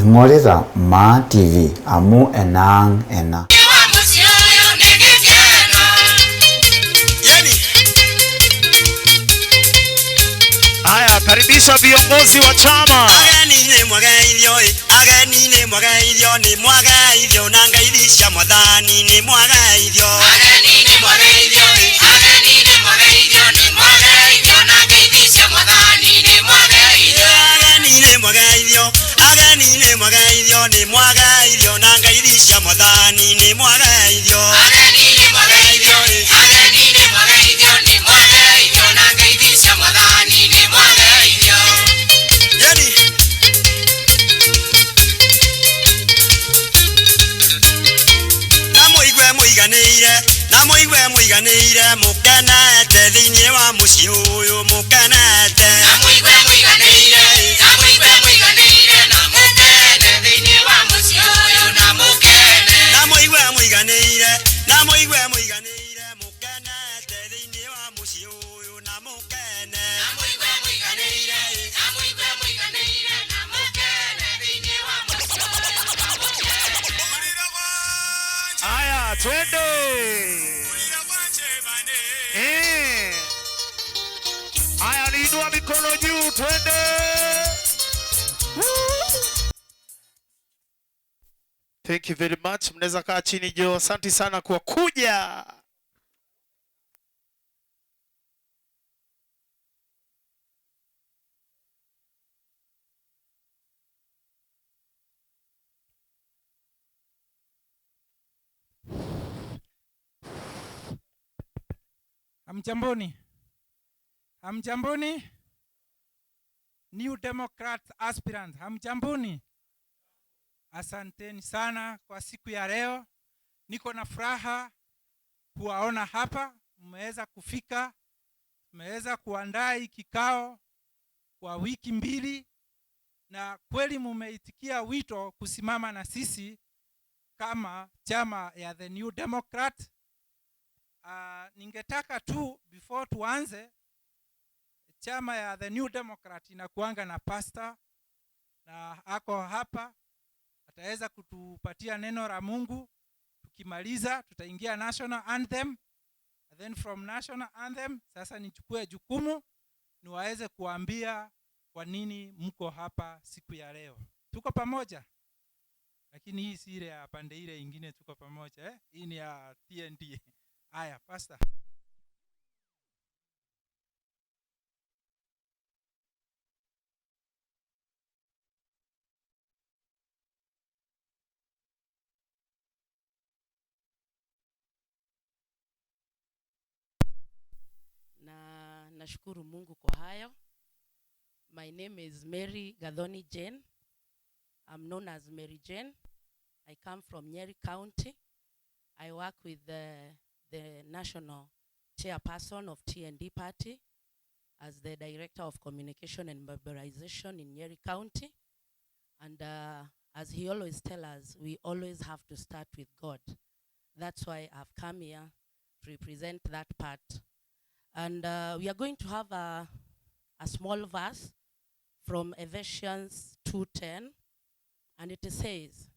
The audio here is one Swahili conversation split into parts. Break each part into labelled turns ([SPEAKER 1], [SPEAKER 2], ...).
[SPEAKER 1] Ing'orita Maa TV amu enaang' ena.
[SPEAKER 2] Haya, karibisha viongozi wa chama. Haya, twende. Haya, niinua mikono juu, twende. Thank you very much. Mnaweza kaa chini jo. Asante sana kwa kuja.
[SPEAKER 3] Hamjamboni? Hamjamboni? New Democrat aspirant, hamjamboni? Asanteni sana kwa siku ya leo. Niko na furaha kuwaona hapa, mmeweza kufika, mmeweza kuandaa hii kikao kwa wiki mbili, na kweli mumeitikia wito kusimama na sisi kama chama ya The New Democrat. Ningetaka tu before tuanze, chama ya The New Democrat inakuanga na pastor na ako hapa, ataweza kutupatia neno la Mungu. Tukimaliza tutaingia national anthem, and then from national anthem sasa nichukue jukumu niwaweze kuambia kwa nini mko hapa siku ya leo. Tuko pamoja? Lakini hii si ile ya pande ile ingine, tuko pamoja, eh? Hii ni ya TNT. Haya, pastor.
[SPEAKER 4] Na nashukuru Mungu kwa hayo. My name is Mary Gathoni Jane. I'm known as Mary Jane. I come from Nyeri County. I work with the national chairperson of TND Party as the director of communication and mobilization in Nyeri County. And as he always tells us, we always have to start with God. That's why I've come here to represent that part. And we are going to have a small verse from Ephesians 2:10, and it says,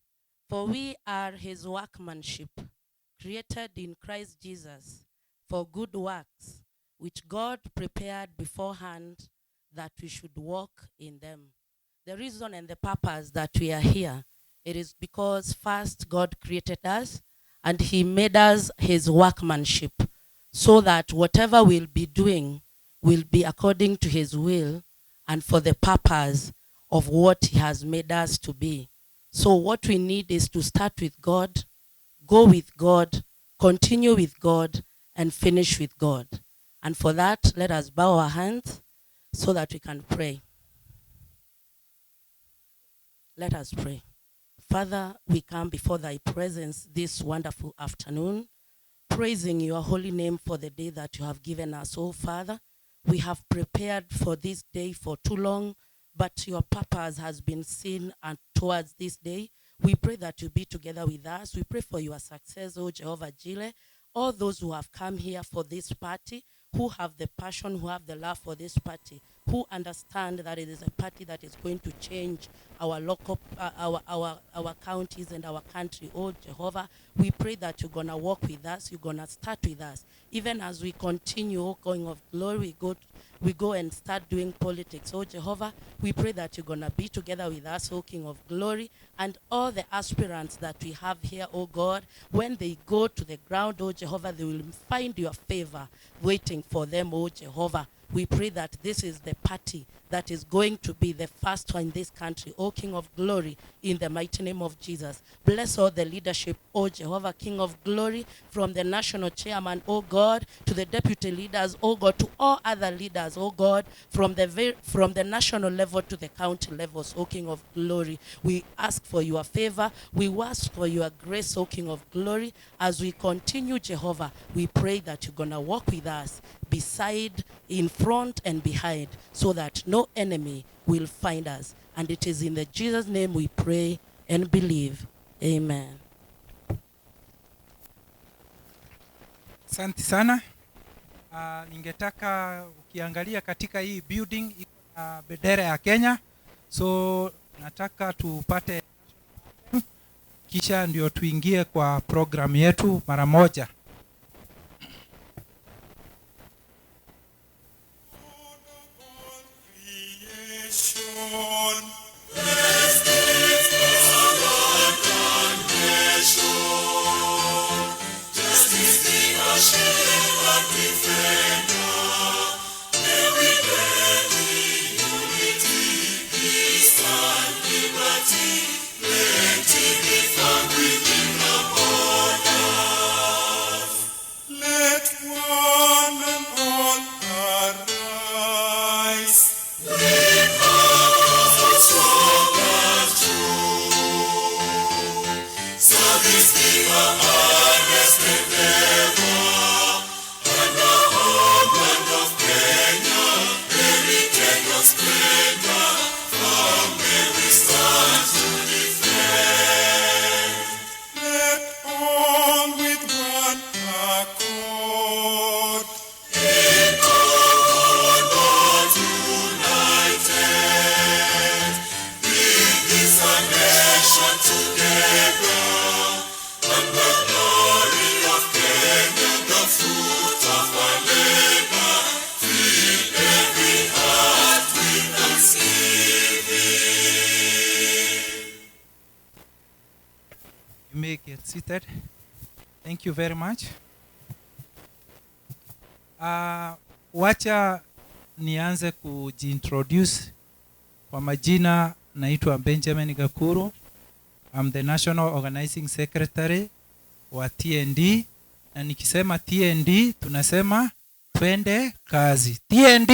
[SPEAKER 4] For we are his workmanship, created in Christ Jesus for good works, which God prepared beforehand that we should walk in them. The reason and the purpose that we are here, it is because first God created us and he made us his workmanship, so that whatever we'll be doing will be according to his will and for the purpose of what he has made us to be. So what we need is to start with God, go with God, continue with God, and finish with God. And for that, let us bow our hands so that we can pray. Let us pray. Father, we come before thy presence this wonderful afternoon, praising your holy name for the day that you have given us, oh Father. We have prepared for this day for too long, but your purpose has been seen and towards this day. We pray that you be together with us. We pray for your success, oh Jehovah Jireh. All those who have come here for this party, who have the passion, who have the love for this party, who understand that it is a party that is going to change our local, our counties and our country. Oh Jehovah, we pray that you're going to walk with us, you're going to start with us. Even as we continue, oh King of Glory, we go and start doing politics. Oh Jehovah, we pray that you're going to be together with us, oh King of Glory, and all the aspirants that we have here, oh God, when they go to the ground, oh Jehovah, they will find your favor waiting for them, oh Jehovah. We pray that this is the party that is going to be the first one in this country, O King of Glory, in the mighty name of Jesus. Bless all the leadership, O Jehovah, King of Glory, from the national chairman, O God, to the deputy leaders, O God, to all other leaders, O God, from the national level to the county levels, O King of Glory. We ask for your favor. We ask for your grace, O King of Glory. As we continue, Jehovah, we pray that you're going to walk with us, beside, in front, and behind, so that no enemy will find us. And it is in the Jesus' name we pray and believe. Amen.
[SPEAKER 3] Asante sana. Ningetaka ukiangalia katika hii building iko na bendera ya Kenya. So nataka tupate kisha ndio tuingie kwa program yetu mara moja. Seated. Thank you very much. Wacha nianze kujiintroduce. Kwa majina naitwa Benjamin Gakuru. I'm the National Organizing Secretary wa TND. Na nikisema TND tunasema twende kazi. TND.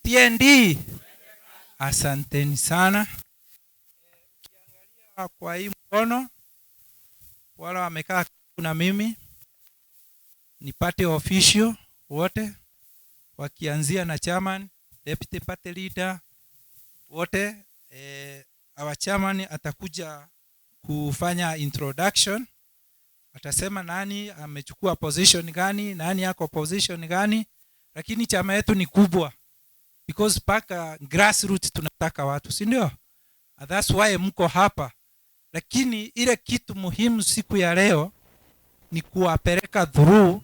[SPEAKER 3] TND. Asanteni sana. Ukiangalia kwa hii mkono, wala wamekaa na mimi ni party official wote, wakianzia na chairman, deputy party leader wote. Our chairman atakuja kufanya introduction, atasema nani amechukua position gani, nani yako position gani. Lakini chama yetu ni kubwa because paka grassroots tunataka watu, si ndio? And that's why mko hapa. Lakini ile kitu muhimu siku ya leo ni kuwapeleka through,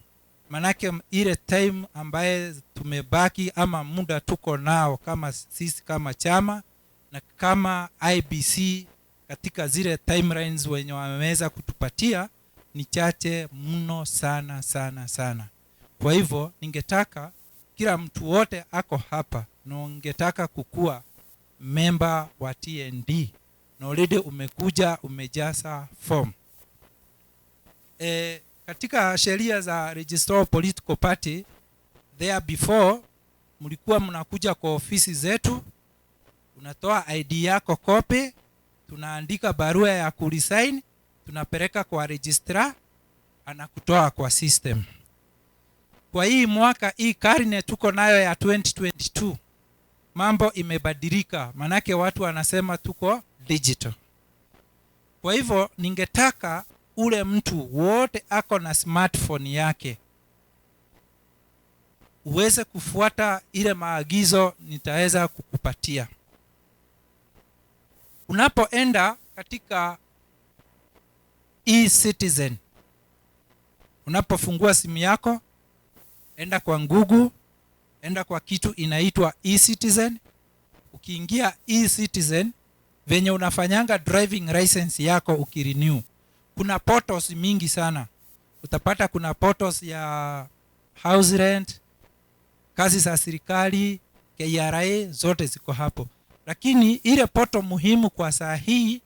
[SPEAKER 3] manake ile time ambaye tumebaki ama muda tuko nao kama sisi kama chama na kama IBC katika zile timelines wenye wameweza kutupatia ni chache mno sana sana sana. Kwa hivyo ningetaka kila mtu wote ako hapa na ungetaka kukua member wa TND na already umekuja umejaza form. Katika sheria za Registrar of Political Party, there before mlikuwa mnakuja kwa ofisi zetu, unatoa ID yako copy, tunaandika barua ya kuresign, tunapeleka kwa registrar, anakutoa kwa system. Kwa hii mwaka hii karne tuko nayo ya 2022, mambo imebadilika, manake watu wanasema tuko digital. Kwa hivyo ningetaka ule mtu wote ako na smartphone yake uweze kufuata ile maagizo nitaweza kukupatia. Unapoenda katika eCitizen, unapofungua simu yako, enda kwa Google, enda kwa kitu inaitwa eCitizen. Ukiingia eCitizen, venye unafanyanga driving license yako ukirenew, kuna portals mingi sana. Utapata kuna portals ya house rent, kazi za serikali, KRA, zote ziko hapo. Lakini ile portal muhimu kwa saa hii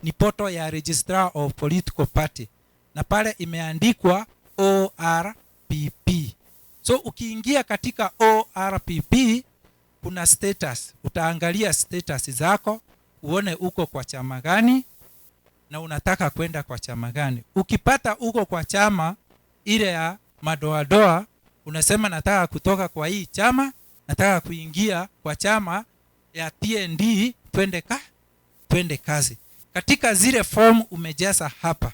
[SPEAKER 3] ni portal ya Registrar of Political Party, na pale imeandikwa ORPP. So ukiingia katika ORPP kuna status, utaangalia status zako uone uko kwa chama gani na unataka kwenda kwa chama gani. Ukipata uko kwa chama ile ya madoadoa, unasema nataka kutoka kwa hii chama, nataka kuingia kwa chama ya TND, twende kazi. Katika zile form umejaza hapa,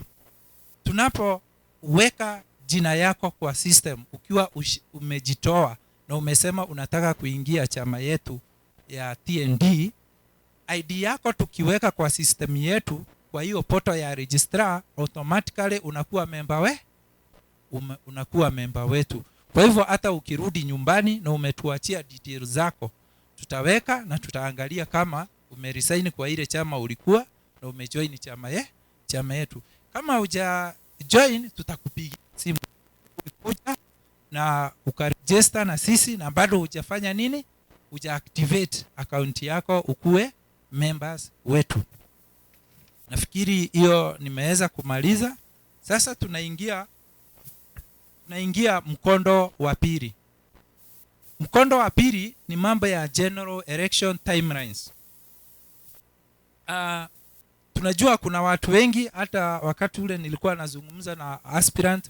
[SPEAKER 3] tunapoweka jina yako kwa system ukiwa umejitoa na umesema unataka kuingia chama yetu ya TND, ID yako tukiweka kwa system yetu, kwa hiyo portal ya registrar, automatically unakuwa member wetu. Kwa hivyo hata ukirudi nyumbani na umetuachia details zako, tutaweka na tutaangalia kama umeresign kwa ile chama ulikuwa na umejoin chama yetu. Kama huja join, tutakupigia simu kuja na ukaregister na sisi na bado hujafanya nini, huja activate account yako ukue members wetu. Nafikiri hiyo nimeweza kumaliza. Sasa tunaingia mkondo wa pili. Mkondo wa pili ni mambo ya general election timelines. Tunajua kuna watu wengi, hata wakati ule nilikuwa nazungumza na aspirant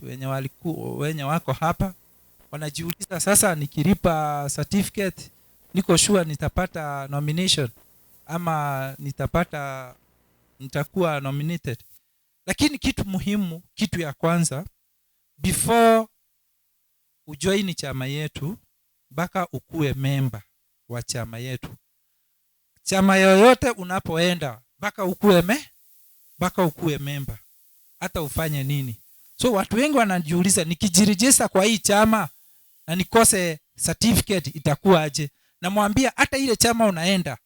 [SPEAKER 3] wenye wako hapa, wanajiuliza sasa, nikilipa certificate niko sure nitapata nomination ama nitakuwa nominated? Lakini kitu muhimu, kitu ya kwanza, before ujoin chama yetu, mpaka ukuwe member wa chama yetu. Chama yoyote unapoenda, mpaka ukuwe member, hata ufanye nini. So watu wengi wanajiuliza, nikijiregister kwa hii chama na nikose certificate itakuwa aje? Namwambia hata ile chama unaenda,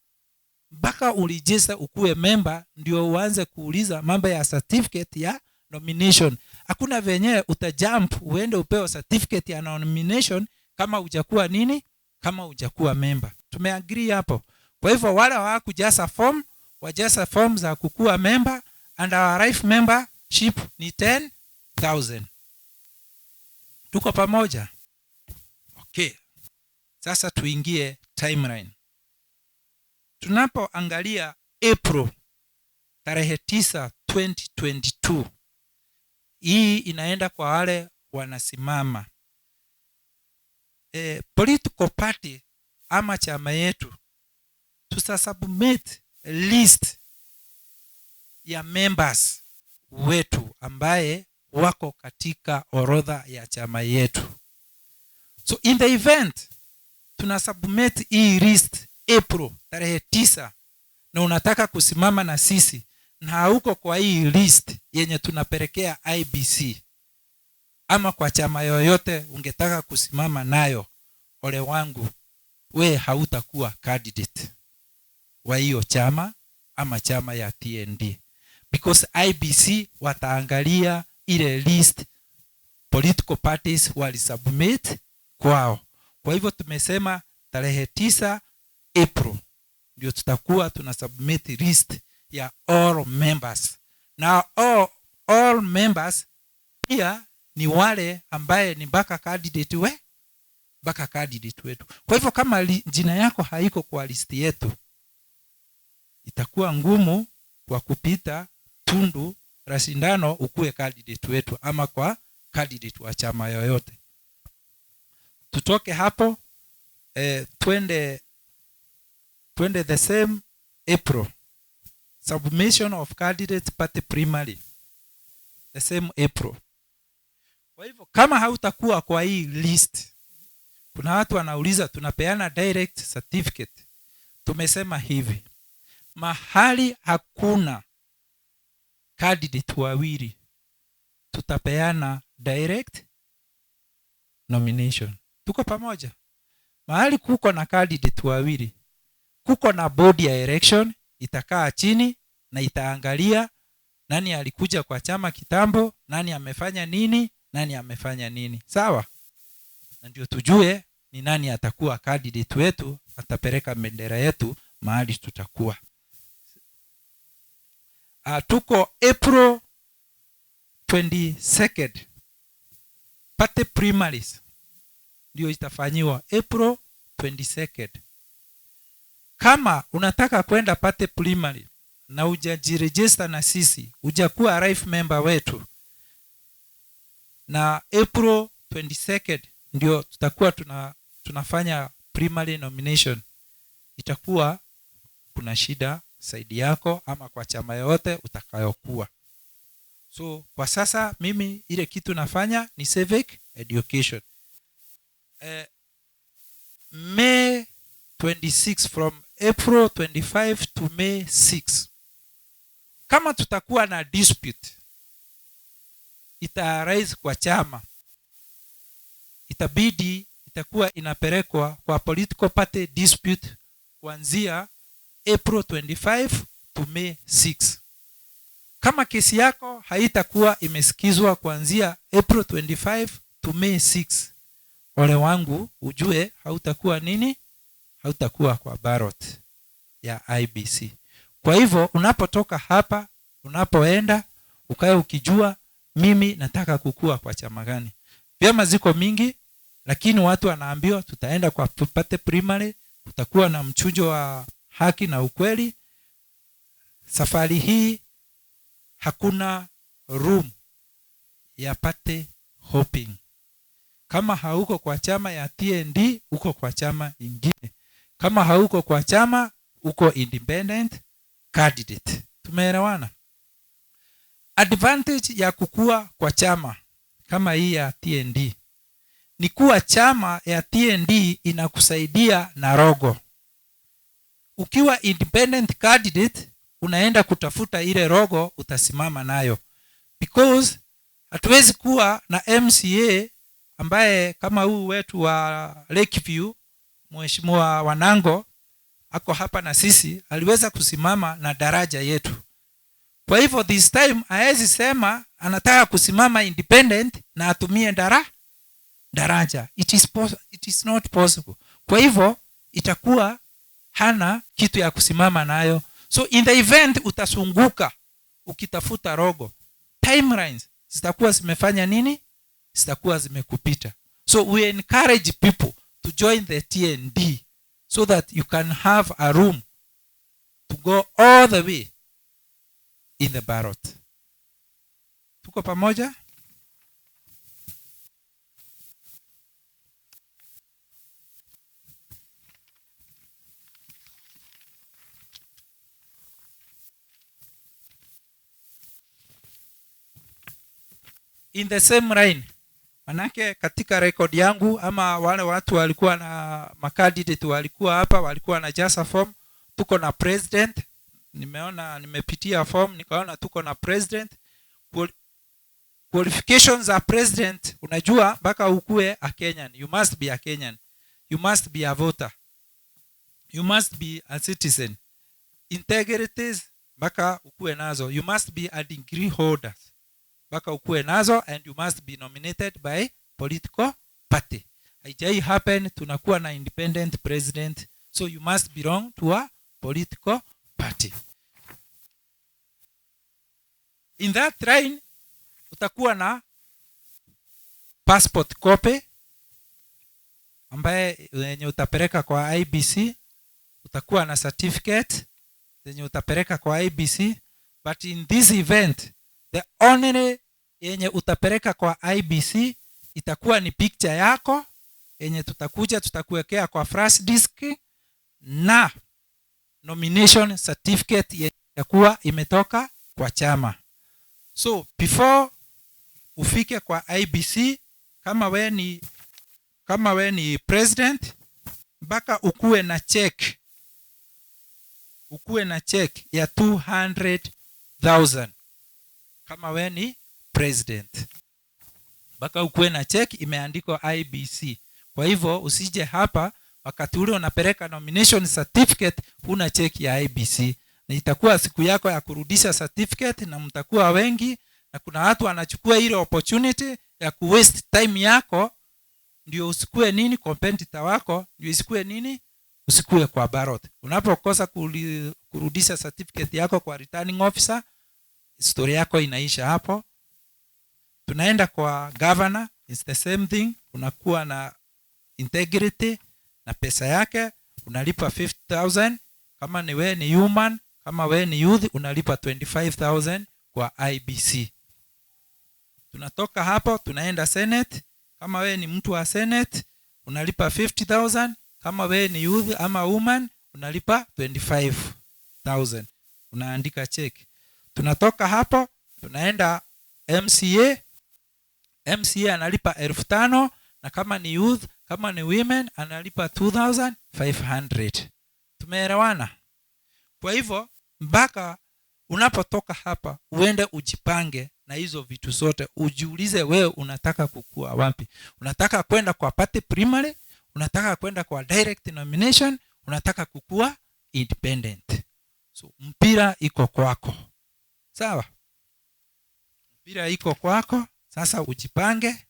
[SPEAKER 3] mpaka uregister ukuwe member ndio uanze kuuliza mambo ya certificate ya nomination. Hakuna venye utajump uende upewe certificate ya nomination kama hujakuwa nini, kama hujakuwa member. Tumeagree hapo. Kwa hivyo wale hawakujaza form, wajaza form za kukuwa member, and our life membership ni 10,000. Tuko pamoja? Okay. Sasa tuingie timeline. Tunapoangalia April tarehe 9 2022, hii inaenda kwa wale wanasimama. Political party ama chama yetu tutasubmit list ya members wetu ambaye wako katika orodha ya chama yetu. So in the event tuna submit hii list April tarehe 9 na unataka kusimama na sisi na hauko kwa hii list yenye tunapelekea IEBC ama kwa chama yoyote ungetaka kusimama nayo, ole wangu, we hautakuwa candidate wa hiyo chama ama chama ya TND, because IEBC wataangalia ile list political parties walisubmit kwao. Kwa hivyo tumesema tarehe 9 April ndio tutakuwa tuna submit list ya all members, na all members pia ni wale ambaye ni mpaka candidate wetu. Kwa hivyo kama jina yako haiko kwa list yetu, itakuwa ngumu kwa kupita tundu la sindano ukuwe candidate wetu ama kwa candidate wa chama yoyote. Tutoke hapo, twende the same April, submission of candidate party primary, the same April. Kwa hivyo kama hautakuwa kwa hii list, kuna watu wanauliza tunapeana direct certificate. Tumesema hivi, Mahali hakuna candidate wawili, tutapeana direct nomination. Tuko pamoja? Mahali kuko na candidate wawili, kuko na board ya election itakaa chini na itaangalia nani alikuja kwa chama kitambo, nani amefanya nini, nani amefanya nini. Sawa? Na ndio tujue ni nani atakuwa candidate wetu, atapeleka bendera yetu mahali tutakuwa. Tuko April 22nd. Party primaries ndio itafanyiwa April 22nd. Kama unataka kwenda party primary na hujajiregister na sisi, hujakuwa life member wetu, na April 22nd ndio tutakuwa tunafanya primary nomination, itakuwa kuna shida side yako ama kwa chama yoyote utakayokuwa. So kwa sasa mimi ile kitu nafanya ni civic education. May 26, from April 25 to May 6. Kama tutakuwa na dispute ita arise kwa chama, itabidi itakuwa inapelekwa kwa political party dispute kuanzia April 25 to May 6. Kama kesi yako haitakuwa imesikizwa kuanzia April 25 to May 6, ole wangu, ujue hautakuwa nini? Hautakuwa kwa ballot ya IEBC. Kwa hivyo unapotoka hapa, unapoenda, ukae ukijua mimi nataka kukua kwa chama gani. Vyama ziko mingi, lakini watu wanaambiwa tutaenda kwa party primary, kutakuwa na mchujo wa haki na ukweli. Safari hii hakuna room ya party hopping. Kama hauko kwa chama ya TND, uko kwa chama ingine. Kama hauko kwa chama, uko independent candidate. Tumeelewana? Advantage ya kukua kwa chama kama hii ya TND ni kuwa chama ya TND inakusaidia na logo. Ukiwa independent candidate, unaenda kutafuta ile logo utasimama nayo, because hatuwezi kuwa na MCA ambaye kama huu wetu wa Lakeview, Mheshimiwa Wanango ako hapa na sisi, aliweza kusimama na daraja yetu. Kwa hivyo this time haezi sema anataka kusimama independent na atumie daraja. It is not possible. Kwa hivyo itakuwa hana kitu ya kusimama nayo. So in the event utasunguka ukitafuta logo, timelines zitakuwa zimefanya nini? Zitakuwa zimekupita. So we encourage people to join the TND so that you can have a room to go all the way in the ballot. Tuko pamoja? In the same line, manake katika record yangu ama wale watu walikuwa na macandidate walikuwa hapa, walikuwa na jaza form, tuko na president. Nimeona, nimepitia form nikaona tuko na president. Qualifications za president, unajua mpaka ukue a Kenyan. You must be a Kenyan, you must be a voter, you must be a citizen. Integrities mpaka ukue nazo, you must be a degree holder mpaka ukue nazo, and you must be nominated by political party. Haijai happen tunakuwa na independent president, so you must belong to a political party. In that line utakuwa na passport copy ambaye yenye utapeleka kwa IEBC, utakuwa na certificate zenye utapeleka kwa IEBC, but in this event the only yenye utapeleka kwa IEBC itakuwa ni picture yako yenye tutakuja tutakuwekea kwa flash disk na nomination certificate yenye itakuwa imetoka kwa chama. So before ufike kwa IEBC, kama we ni president, mpaka ukuwe na check ukuwe na check ya 200,000 kama we ni president, mpaka ukuwe na check imeandikwa IEBC. Kwa hivyo usije hapa wakati ule unapeleka nomination certificate huna check ya IEBC, na itakuwa siku yako ya kurudisha certificate na mtakuwa wengi, na kuna watu wanachukua ile opportunity ya ku waste time yako, ndio usikue nini competitor wako, ndio isikue nini, usikue kwa ballot. Unapokosa kurudisha certificate yako kwa returning officer, story yako inaisha hapo. Tunaenda kwa governor, it's the same thing. Unakuwa na integrity na pesa yake, unalipa 50,000 kama ni we ni woman, kama we ni youth unalipa 25,000 kwa IEBC. Tunatoka hapo tunaenda Senate. Kama we ni mtu wa Senate unalipa 50,000, kama we ni youth ama woman unalipa 25,000, unaandika check. Tunatoka hapo tunaenda MCA. MCA analipa 5,000, na kama ni youth, kama ni women analipa 2,500. Tumeelewana? Kwa hivyo mpaka unapotoka hapa uende ujipange na hizo vitu zote, ujiulize wewe unataka kukua wapi. Unataka kwenda kwa party primary, unataka kwenda kwa direct nomination, unataka kukua independent. So mpira iko kwako, sawa? Mpira iko kwako. Sasa ujipange,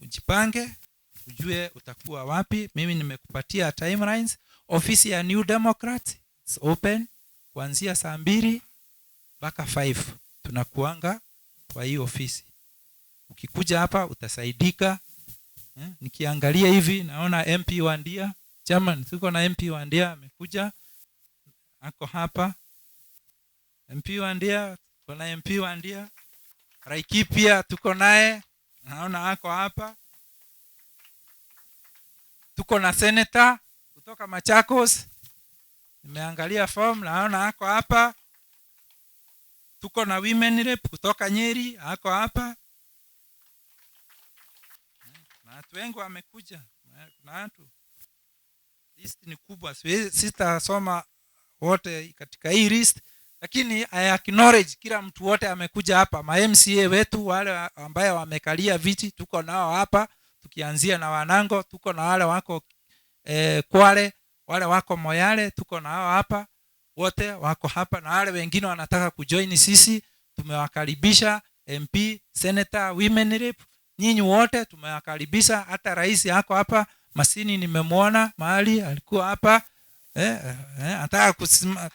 [SPEAKER 3] ujipange, ujue utakuwa wapi. Mimi nimekupatia timelines. Ofisi ya New Democrat it's open kuanzia saa 2 mpaka 5 tunakuanga kwa hii ofisi. Ukikuja hapa utasaidika. Nikiangalia hivi naona MP Wandia, chairman, tuko na MP Wandia amekuja, ako hapa. MP Wandia, tuko na MP Wandia. Laikipia tuko naye, naona ako hapa. Tuko na senator kutoka Machakos, nimeangalia form naona ako hapa. Tuko na women rep kutoka Nyeri, ako hapa. Na watu wengi wamekuja, na watu list ni kubwa, sitasoma wote katika hii list, lakini I acknowledge kila mtu wote amekuja hapa. Ma MCA wetu wale ambaye wamekalia viti tuko nao hapa, tukianzia na Wanango, tuko na wale wako Kwale, wale wako Moyale, tuko nao hapa, wote wako hapa, na wale wengine wanataka kujoin sisi tumewakaribisha. MP, senator, women rep, nyinyi wote tumewakaribisha. Hata rais yako hapa Masini, nimemwona mahali alikuwa hapa, anataka kusima.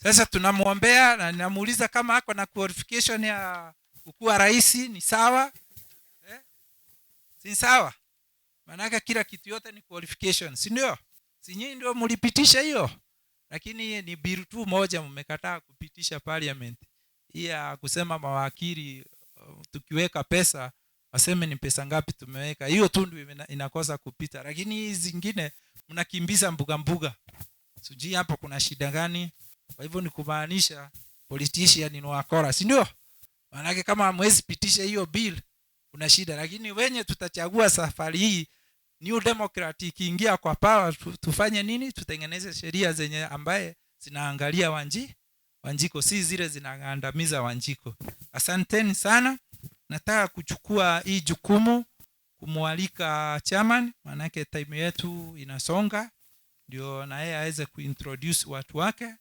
[SPEAKER 3] Sasa tunamuombea na ninamuuliza kama ako na qualification ya kukuwa rais, ni sawa? Si sawa? Maanake kila kitu yote ni qualification, si ndio? Si nyinyi ndio mlipitisha hiyo? Lakini ni bill tu moja mmekataa kupitisha parliament. Hii ya kusema mawakili tukiweka pesa waseme ni pesa ngapi tumeweka. Hiyo tu ndio inakosa kupita. Lakini hizi zingine mnakimbiza mbuga mbuga. Sijui hapo kuna shida gani? Kwa hivyo ni kumaanisha politician ni wakora, si ndio? Maanake kama hamwezi pitisha hiyo bill kuna shida. Lakini wenye tutachagua safari hii, New Democrat ikiingia kwa power, tufanye nini? Tutengeneze sheria zenye ambaye zinaangalia Wanjiku, si zile zinagandamiza Wanjiku. Asanteni sana. Nataka kuchukua hii jukumu kumwalika chairman, maanake time yetu inasonga, ndio na yeye aweze kuintroduce watu wake.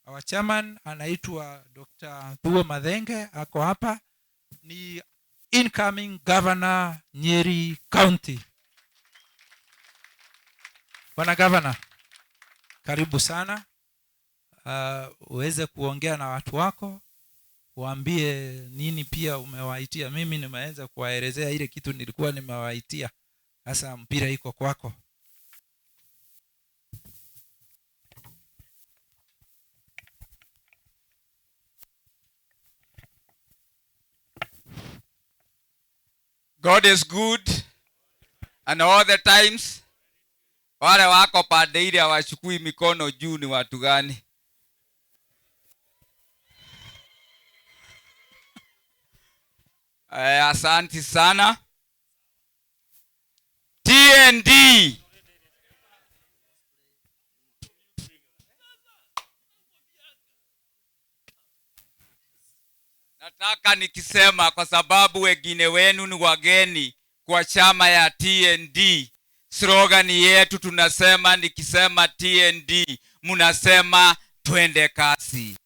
[SPEAKER 3] Our chairman anaitwa Dr. Thuo Mathenge, ako hapa, ni incoming governor Nyeri County. Bwana Governor, karibu sana. Uweze kuongea na watu wako, uambie nini pia umewaitia. Mimi nimeweza kuwaelezea ile kitu nilikuwa nimewaitia. Sasa mpira iko kwako.
[SPEAKER 5] God is good and all the times. Wale wako pande ile hawachukui mikono juu ni watu gani? Asante sana. TND. Nataka nikisema, kwa sababu wengine wenu ni wageni kwa chama ya TND, slogan yetu tunasema, nikisema TND mnasema twende kasi.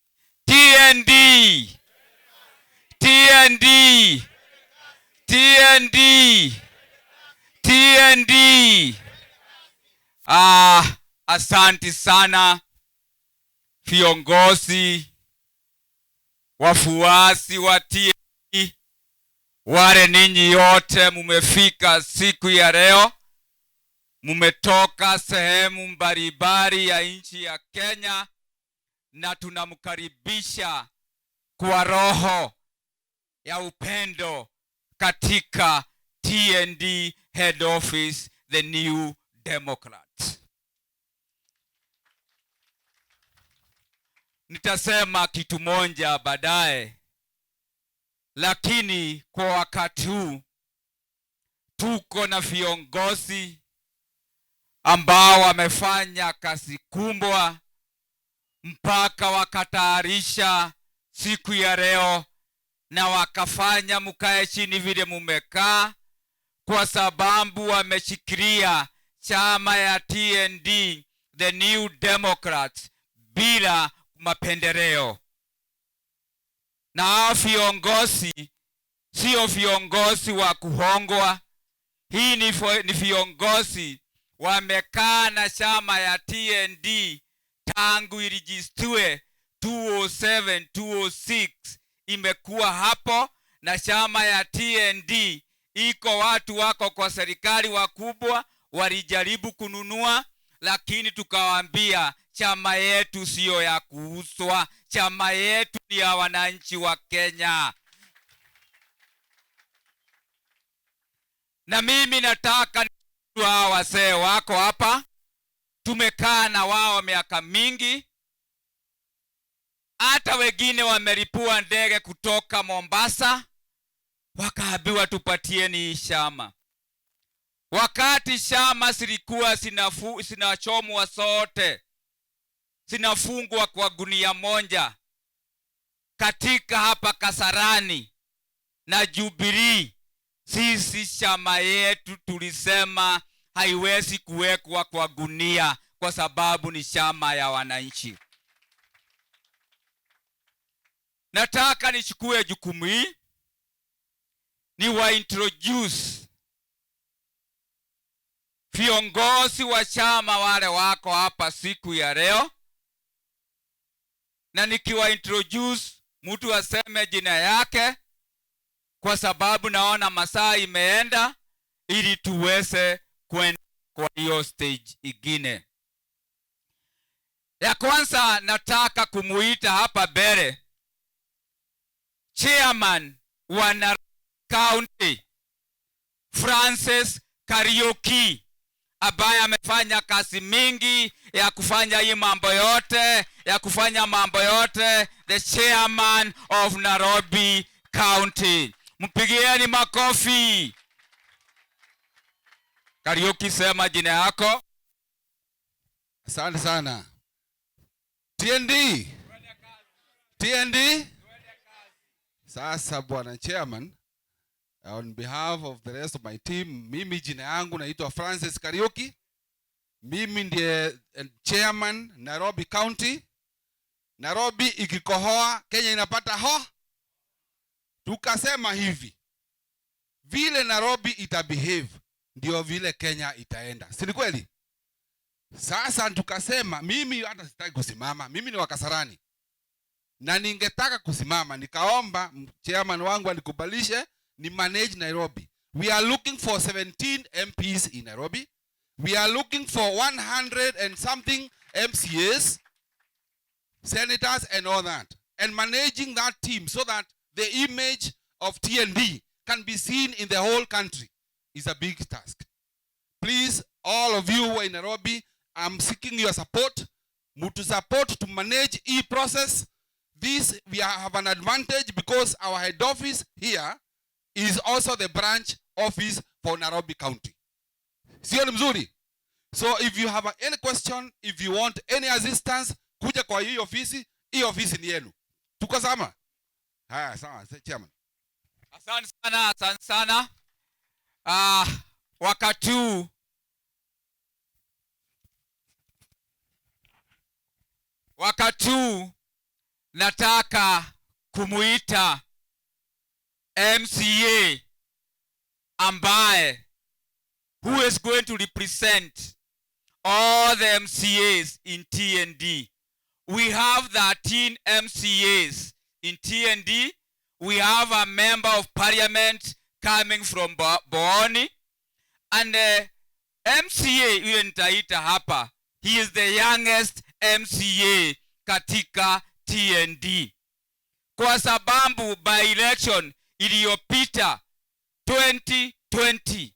[SPEAKER 5] TND, TND, TND, TND. Ah, asanti sana viongozi, wafuasi wa TND, wale ninyi yote mumefika siku ya leo, mumetoka sehemu mbalimbali ya nchi ya Kenya, na tunamkaribisha kwa roho ya upendo katika TND head office, the New Democrat. Nitasema kitu moja baadaye, lakini kwa wakati huu tuko na viongozi ambao wamefanya kazi kubwa mpaka wakatayarisha siku ya leo na wakafanya mkae chini vile mumekaa, kwa sababu wameshikilia chama ya TND, the New Democrats, bila mapendeleo. Na hao viongozi sio viongozi wa kuhongwa. Hii ni viongozi wamekaa na chama ya TND tangu irejistiwe 2007, 2006, imekuwa hapo, na chama ya TND iko, watu wako kwa serikali wakubwa walijaribu kununua, lakini tukawaambia chama yetu sio ya kuuzwa, chama yetu ni ya wananchi wa Kenya. Na mimi nataka hawa wazee wako hapa, tumekaa na wao miaka mingi, hata wengine wamelipua ndege kutoka Mombasa, wakaambiwa tupatieni hii chama. Wakati chama zilikuwa zinachomwa zote, zinafungwa kwa gunia moja katika hapa Kasarani na Jubilee, sisi chama yetu tulisema haiwezi kuwekwa kwa gunia kwa sababu ni chama ya wananchi. Nataka nichukue jukumu hii ni wa introduce viongozi wa chama wale wako hapa siku ya leo, na nikiwa introduce mtu aseme jina yake, kwa sababu naona masaa imeenda, ili tuweze kwenda kwa hiyo stage ingine. Ya kwanza nataka kumuita hapa mbele chairman wa Nairobi County Francis Kariuki, ambaye amefanya kazi mingi ya kufanya hii mambo yote, ya kufanya mambo yote, the chairman of Nairobi County. Mpigieni makofi. Kariuki, sema jina yako.
[SPEAKER 6] Asante sana. TND. TND. Sasa bwana chairman, on behalf of the rest of my team, mimi jina yangu naitwa Francis Kariuki. Mimi ndiye chairman Nairobi County. Nairobi ikikohoa, Kenya inapata ho. Tukasema hivi, vile Nairobi itabehave ndio vile Kenya itaenda. Si ni kweli? Sasa tukasema mimi hata sitaki kusimama, mimi ni wa Kasarani. Na ningetaka kusimama, nikaomba chairman wangu anikubalishe ni manage Nairobi. We are looking for 17 MPs in Nairobi. We are looking for 100 and something MCAs, senators and all that. And managing that team so that the image of TND can be seen in the whole country is a big task. Please, all of you who are in Nairobi, I'm seeking your support. Mutu support to manage e-process. This, we have an advantage because our head office here is also the branch office for Nairobi County. Sio ni mzuri? So if you have any question, if you want any assistance, kuja kwa hii ofisi, hii ofisi ni yenu. Tuko sama? Haya, sawa, chairman.
[SPEAKER 5] Asante sana, asante sana. Wakati huu nataka kumuita MCA ambaye who is going to represent all the MCAs in TND. We have 13 MCAs in TND. We have a member of parliament coming from Booni. And the MCA yule nitaita hapa, he is the youngest MCA katika TND. Kwa sababu by election iliyopita 2020,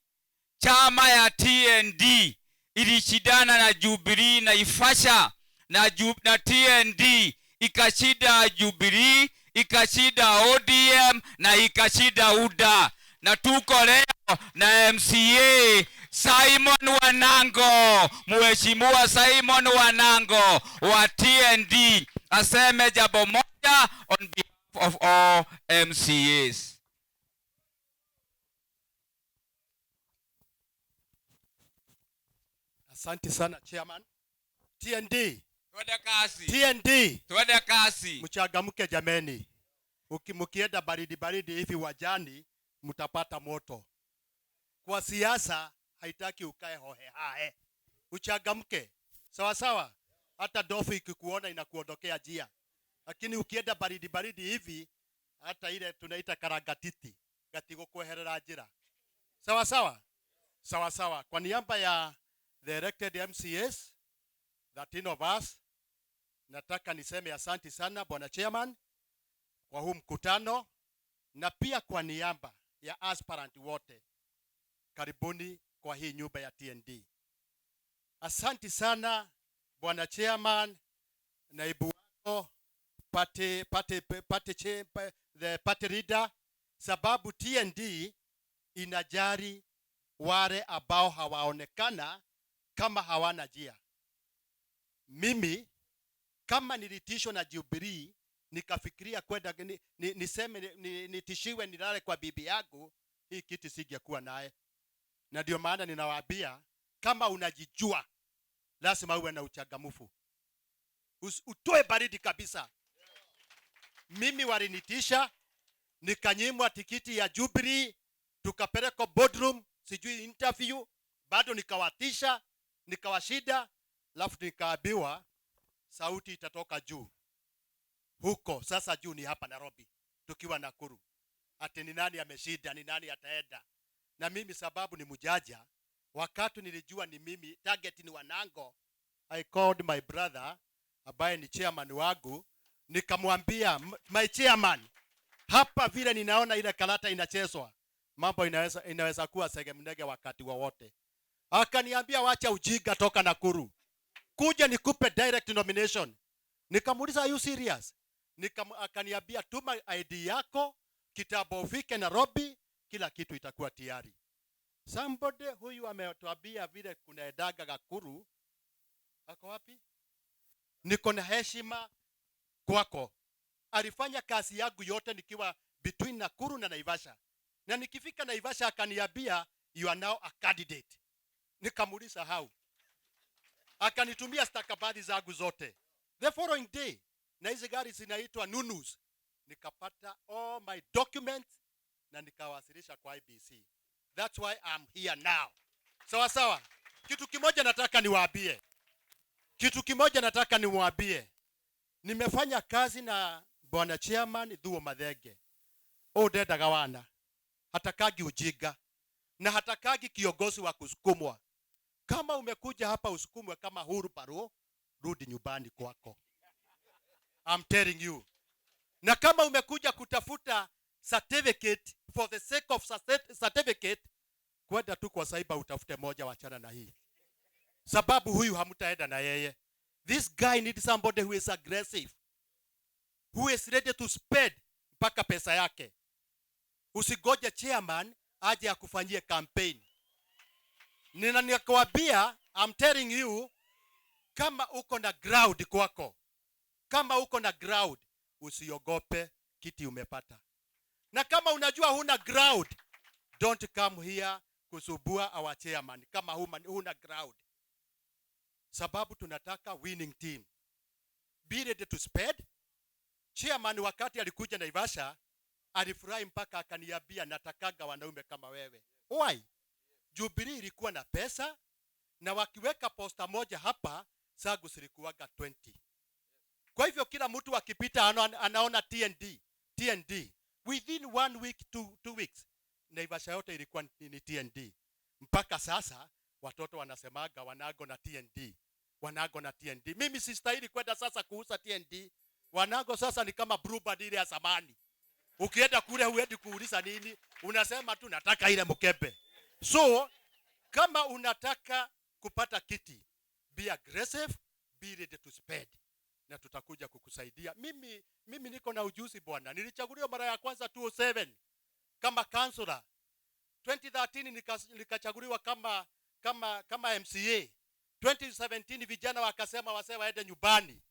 [SPEAKER 5] chama ya TND ilishindana na Jubilee na Ifasha, na TND ikashinda Jubilee, ikashinda ODM na ikashinda UDA. Na tuko leo na MCA Simon Wanango, Mheshimiwa Simon Wanango wa TND aseme jambo moja on behalf of all MCAs.
[SPEAKER 7] Asante sana chairman. TND.
[SPEAKER 5] Twende kasi.
[SPEAKER 7] TND.
[SPEAKER 5] Twende kasi.
[SPEAKER 7] Mchangamke jameni. Mkienda baridi baridi hivi wajani mtapata moto. Kwa siasa haitaki ukae hohe hae. Uchangamke. Sawa sawa. Hata dofu ikikuona inakuondokea njia. Lakini ukienda baridi baridi hivi hata ile tunaita karagatiti gatigukweherera njira. Sawa sawa. Sawa sawa. Kwa niaba ya the elected MCAs, 13 of us, nataka niseme asanti sana Bwana Chairman kwa huu mkutano, na pia kwa niaba ya aspirant wote, karibuni kwa hii nyumba ya TND. Asanti sana Bwana Chairman, naibu wako, the party leader, sababu TND inajali wale ambao hawaonekana kama hawana njia. Mimi kama nilitishwa na Jubilee nikafikiria kwenda niseme nitishiwe nilale kwa bibi yangu, hii kiti singekuwa naye. Na ndio maana ninawaambia kama unajijua lazima uwe na uchangamfu. Utoe baridi kabisa. Mimi walinitisha nikanyimwa tikiti ya Jubilee, tukapelekwa boardroom, sijui interview, bado nikawatisha, nikawashida, alafu nikaambiwa sauti itatoka juu. Huko sasa juu ni hapa Nairobi tukiwa Nakuru. Ati ni nani ameshinda, ni nani ataenda. Na mimi sababu ni mjaja, wakati nilijua ni mimi target ni Wanango, I called my brother ambaye ni chairman wangu, nikamwambia my chairman, hapa vile ninaona ile karata inachezwa, mambo inaweza kuwa segemnege wakati wowote. Akaniambia wacha ujinga, toka Nakuru, kuja nikupe direct nomination. Nikamuuliza are you serious? Akaniambia tuma ID yako, kitabu ufike Nairobi, kila kitu itakuwa tayari. Somebody huyu ametuambia vile kuna edaga Gakuru. Ako wapi? Niko na heshima kwako. Alifanya kazi yangu yote nikiwa between Nakuru na Naivasha. Na nikifika Naivasha akaniambia you are now a candidate. Nikamuuliza how. Akanitumia stakabadhi zangu zote. The following day, na hizi gari zinaitwa Nunus, nikapata all my documents na nikawasilisha kwa IBC. That's why I'm here now. Sawa sawa. Kitu kimoja nataka niwaambie. Kitu kimoja nataka niwaambie. Nimefanya kazi na Bwana Chairman Thuo Mathenge. Ndendaga wana. Hatakagi ujinga na hatakagi kiongozi wa kusukumwa. Kama umekuja hapa usukumwe kama huru paro, rudi nyumbani kwako. I'm telling you. Na kama umekuja kutafuta certificate for the sake of certificate, kwenda tu kwa cyber utafute moja, wachana na hii. Sababu huyu hamtaenda na yeye. This guy needs somebody who is aggressive, who is ready to spend mpaka pesa yake. Usigoje chairman aje akufanyie campaign. Ninakwambia, I'm telling you, kama uko na ground kwako, kama uko na ground, usiogope Kiti umepata. Na kama unajua huna ground, don't come here kusumbua our chairman kama huna ground, sababu tunataka winning team. Be ready to spend. Chairman wakati alikuja Naivasha alifurahi mpaka akaniambia, "Natakaga wanaume kama wewe." Why? Jubilee ilikuwa na pesa na wakiweka poster moja hapa zangu zilikuwaga 20. Kwa hivyo kila mtu akipita anaona TND, TND. Within one week, 2 weeks, Naivasha yote ilikuwa ni TND. Mpaka sasa watoto wanasemaga Wanago na TND, Wanago na TND. Mimi sistahili kwenda sasa kuuza TND. Wanago sasa ni kama Blueband ile ya zamani. Ukienda kule huendi kuuliza nini, unasema tu nataka ile mkebe. So kama unataka kupata kiti, be aggressive, be ready to spend, na tutakuja kukusaidia. Mimi niko na ujuzi, bwana. Nilichaguliwa mara ya kwanza 2007 kama councillor. 2013 nikachaguliwa kama MCA. 2017 vijana wakasema wasee waende nyumbani.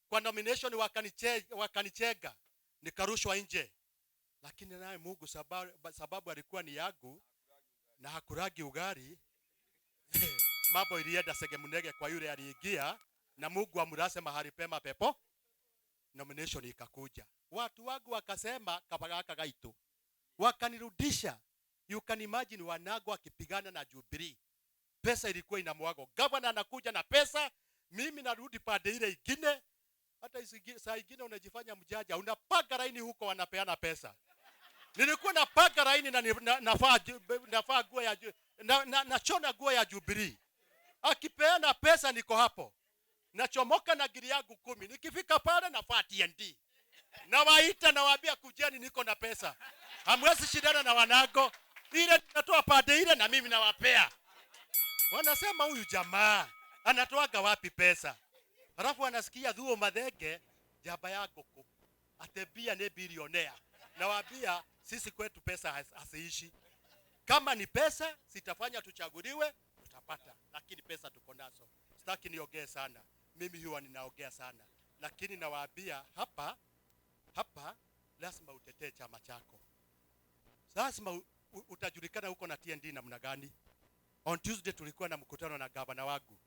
[SPEAKER 7] Kwa nomination wakanichega, nikarushwa nje. Lakini naye Mungu sababu alikuwa ni yangu na hakuragi ugali, mambo ilienda segemunege kwa yule aliingia, na Mungu amlaze mahali pema pepo. Nomination ikakuja, watu wangu wakasema kabagaka gaitu, wakanirudisha. You can imagine Wanago akipigana na Jubilee, pesa ilikuwa inamwagwa. Gavana anakuja na pesa, mimi narudi pande ile ingine. Hata saa ingine unajifanya mjanja, unapanga laini huko, wanapeana pesa. Nilikuwa napanga laini na nafaa nguo ya nachona nguo ya Jubilee. Akipeana pesa niko hapo, nachomoka na giri yangu 10. Nikifika pale nafaa TND, nawaita, nawaambia, "Kujeni, niko na pesa, hamwezi shindana na Wanago." Ile natoa pande ile na mimi nawapea. Wanasema, "Huyu jamaa anatoaga wapi pesa?" Halafu wanasikia Thuo Mathenge jaba ya ngũkũ atebia ni bilionea. Nawaambia sisi kwetu pesa haziishi. Kama ni pesa sitafanya tuchaguliwe, tutapata, lakini pesa tuko nazo. Sitaki niongee sana, mimi huwa ninaongea sana, lakini nawaambia hapa hapa lazima utetee chama chako, lazima utajulikana huko na TND namna gani. On Tuesday tulikuwa na mkutano na gavana wangu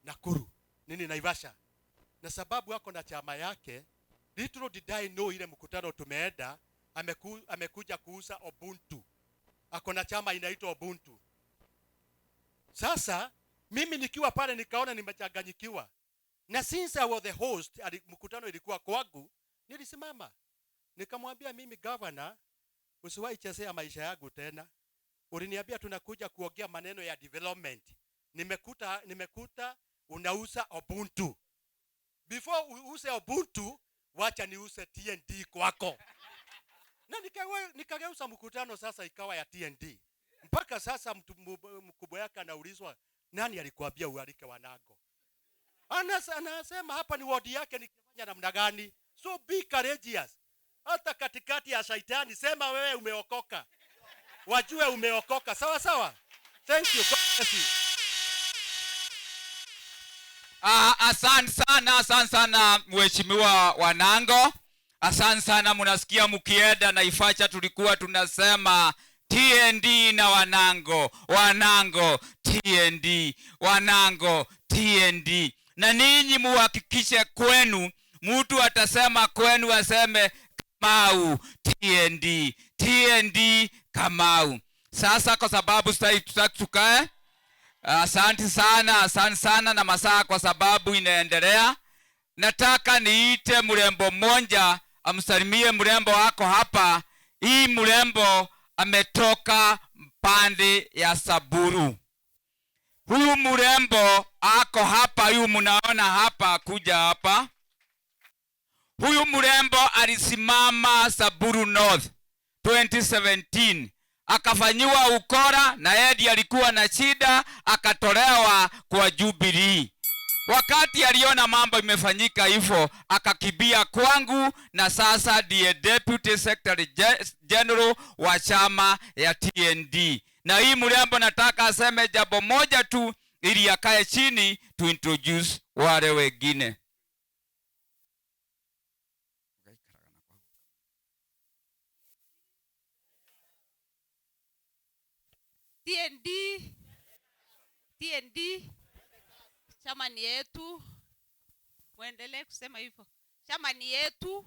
[SPEAKER 7] Nakuru, nini, Naivasha, na sababu ako na chama yake, little did I know ile mkutano tumeenda amekuja kuuza Ubuntu, ako na chama inaitwa Ubuntu. Sasa mimi nikiwa pale nikaona nimechanganyikiwa, na since I was the host, mkutano ilikuwa kwangu, nilisimama nikamwambia, "Mimi governor, usiwahi chezea maisha yangu tena. Uliniambia tunakuja kuongea maneno ya development, nimekuta unauza Ubuntu. Before uuze Ubuntu, wacha niuze TND kwako." Na nikageuza mkutano sasa ikawa ya TND. Mpaka sasa mtu mkubwa yake anaulizwa, "Nani alikuambia ualike Wanago?" Anasema hapa ni wodi yake, nikifanya namna gani? So be courageous. Hata katikati ya shaitani sema wewe umeokoka, wajue umeokoka. Sawa sawa. Thank you. God bless you.
[SPEAKER 5] Ah, asante sana, asante sana, Mheshimiwa Wanango. Asante sana, mnasikia mkienda Naivasha tulikuwa tunasema TND na Wanango, Wanango, TND, Wanango, TND. Na ninyi muhakikishe kwenu, mtu atasema kwenu aseme Kamau, TND, TND, Kamau. Sasa kwa sababu sasa tutaki tukae. Asante sana, asante sana na masaa kwa sababu inaendelea. Nataka niite mrembo mmoja amsalimie mrembo wako hapa. Hii mrembo ametoka pande ya Samburu. Huyu mrembo ako hapa, huyu mnaona hapa, kuja hapa. Huyu mrembo alisimama Samburu North 2017 akafanyiwa ukora na yeye alikuwa na shida, akatolewa kwa Jubilee. Wakati aliona mambo imefanyika hivyo, akakimbia kwangu, na sasa ndiye Deputy Secretary General wa chama ya TND. Na hii mrembo nataka aseme jambo moja tu ili akae chini to introduce wale wengine.
[SPEAKER 8] TND, TND, chama ni yetu. Muendelee kusema hivyo, chama ni yetu.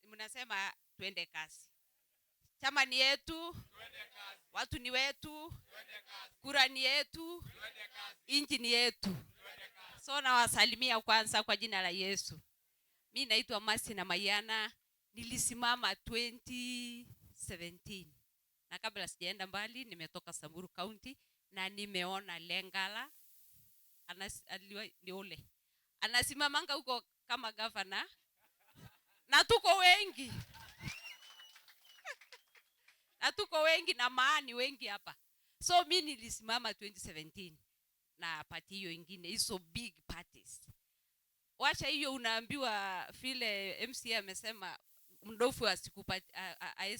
[SPEAKER 8] Mnasema twende kazi. Chama ni yetu, watu ni wetu, kura ni yetu, inchi ni yetu. So nawasalimia kwanza kwa jina la Yesu. Mi naitwa Masi na Mayana, nilisimama 2017 na kabla sijaenda mbali, nimetoka Samburu County na nimeona Lengala ni ule anasimamanga huko kama governor, na tuko wengi na tuko wengi na maani wengi hapa. So mi nilisimama 2017 na party hiyo ingine, hizo big parties. Wacha hiyo, unaambiwa vile MCA amesema mdofu hawezi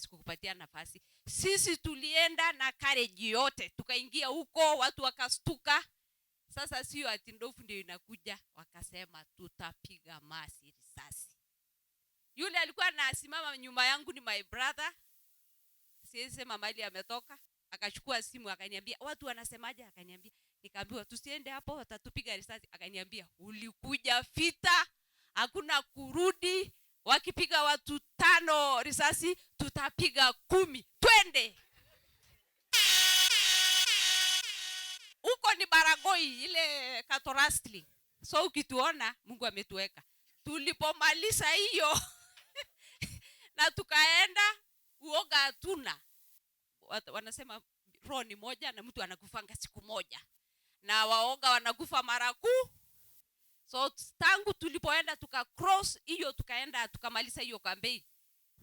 [SPEAKER 8] kukupatia nafasi. Sisi tulienda na courage yote, tukaingia huko, watu wakastuka. Sasa sio ati ndofu ndio inakuja, wakasema tutapiga Masi risasi. Yule alikuwa anasimama nyuma yangu ni my brother, siwezi sema mahali ametoka. Akachukua simu akaniambia, watu wanasemaje? Akaniambia, nikaambiwa tusiende hapo, watatupiga risasi. Akaniambia, ulikuja vita, hakuna kurudi. Wakipiga watu 5 risasi, tutapiga 10. Twende. Huko ni Baragoi, ile Katorastli. So ukituona, Mungu ametuweka. Tulipomaliza hiyo na tukaenda, uoga hatuna. Wanasema roho ni moja na mtu anakufanga siku moja. Na waoga wanakufa mara kuu. So tangu tulipoenda tuka cross hiyo, tukaenda tukamaliza hiyo campaign.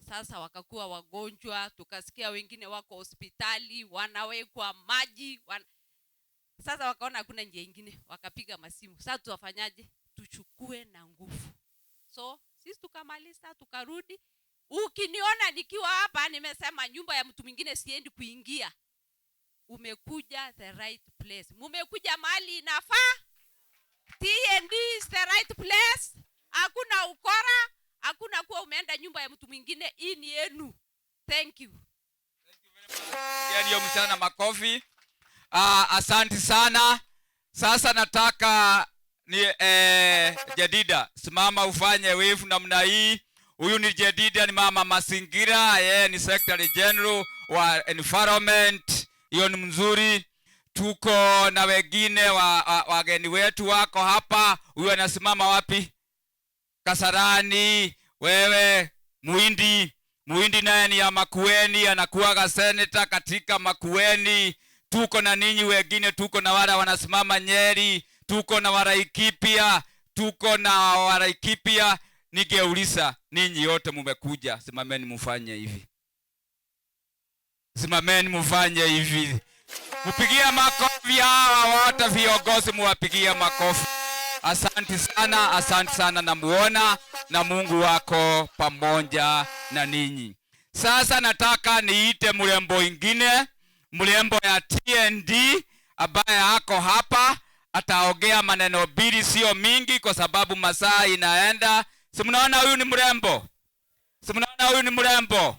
[SPEAKER 8] Sasa wakakuwa wagonjwa, tukasikia wengine wako hospitali, wanawekwa maji, Sasa wakaona hakuna njia nyingine, wakapiga masimu. Sasa tutafanyaje? Tuchukue na nguvu. So sisi tukamaliza tukarudi. Ukiniona nikiwa hapa nimesema nyumba ya mtu mwingine siendi kuingia. Umekuja the right place. Mumekuja mahali inafaa. TND is the right place. Hakuna ukora, hakuna kuwa umeenda nyumba ya mtu mwingine. Hii ni yenu. Thank you.
[SPEAKER 5] Hiyo mchana makofi. Asante sana. Sasa nataka ni Jedida, simama ufanye wave namna hii. Huyu ni Jedida, ni mama mazingira, yeye ni Secretary General wa Environment. Hiyo ni mzuri. Tuko na wengine wageni wetu wako hapa. Huyu anasimama wapi? Kasarani. Wewe Muhindi, Muhindi naye ni ya Makueni, anakuwa senator katika Makueni. Tuko na ninyi wengine, tuko na wale wanasimama Nyeri, tuko na Waraikipia, tuko na Waraikipia. Nigeuliza ninyi yote mumekuja, simameni mufanye hivi. Simameni mufanye hivi. Mupigie makofi hawa wote viongozi, muwapigie makofi. Asante sana, asante sana, namuona na Mungu wako pamoja na ninyi. Sasa nataka niite mrembo ingine, mrembo ya TND ambaye ako hapa. Ataongea maneno mbili, sio mingi kwa sababu masaa inaenda. Si mnaona huyu ni mrembo? Si mnaona huyu ni mrembo?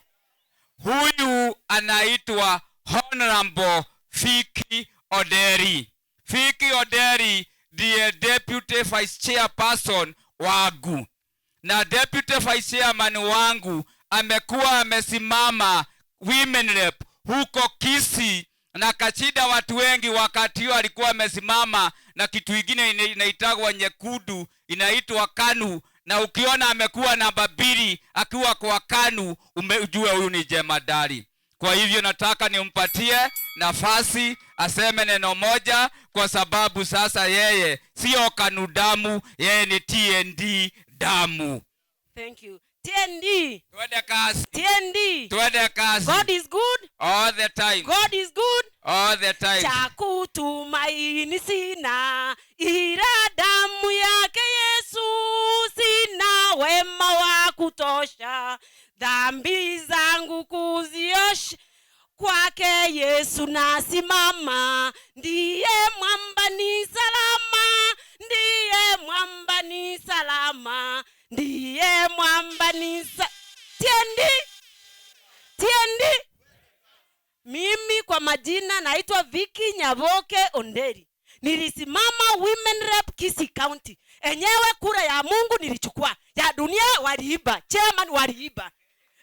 [SPEAKER 5] Huyu anaitwa Honorable Fiki Oderi. Fiki Oderi ndiye Deputy Vice Chairperson wangu. Na Deputy Vice Chairman wangu amekuwa amesimama Women Rep huko Kisii na kachida watu wengi. Wakati huo alikuwa amesimama na kitu kingine inaitwa nyekundu, inaitwa KANU. Na ukiona amekuwa namba 2 akiwa kwa KANU, umejua huyu ni jemadari. Kwa hivyo nataka nimpatie nafasi aseme neno moja, kwa sababu sasa yeye sio KANU damu, yeye ni TND damu.
[SPEAKER 4] Thank you. TND.
[SPEAKER 5] Twende kazi.
[SPEAKER 4] TND.
[SPEAKER 5] Twende kazi.
[SPEAKER 4] God is good.
[SPEAKER 5] All the time.
[SPEAKER 4] God is good.
[SPEAKER 5] All the time.
[SPEAKER 4] Cha kutumaini sina, ila damu yake Yesu, sina wema wa kutosha, dhambi zangu kuziosha. Kwake Yesu nasimama, ndiye mwamba ni salama, ndiye mwamba ni salama, ndiye mwamba ni TND. TND. Mimi kwa majina naitwa Vicky Nyaboke Onderi. Nilisimama Women Rep Kisii County. Enyewe kura ya Mungu nilichukua. Ya dunia waliiba, chairman waliiba.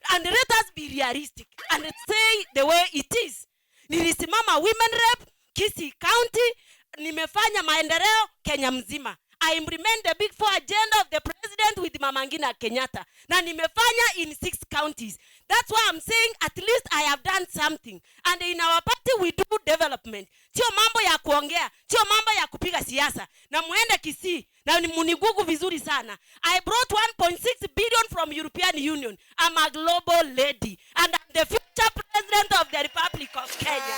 [SPEAKER 4] And let us be realistic and say the way it is. Nilisimama Women Rep Kisii County, nimefanya maendeleo Kenya mzima. I implement the big four agenda of the president with Mama Ngina Kenyatta. Na nimefanya in 6 counties. That's why I'm saying at least I have done something. And in our party we do development. Sio mambo ya kuongea, sio mambo ya kupiga siasa. Na muende Kisii na munigugu vizuri sana. I brought 1.6 billion from European Union. I'm a global lady and I'm the future president of the Republic of Kenya.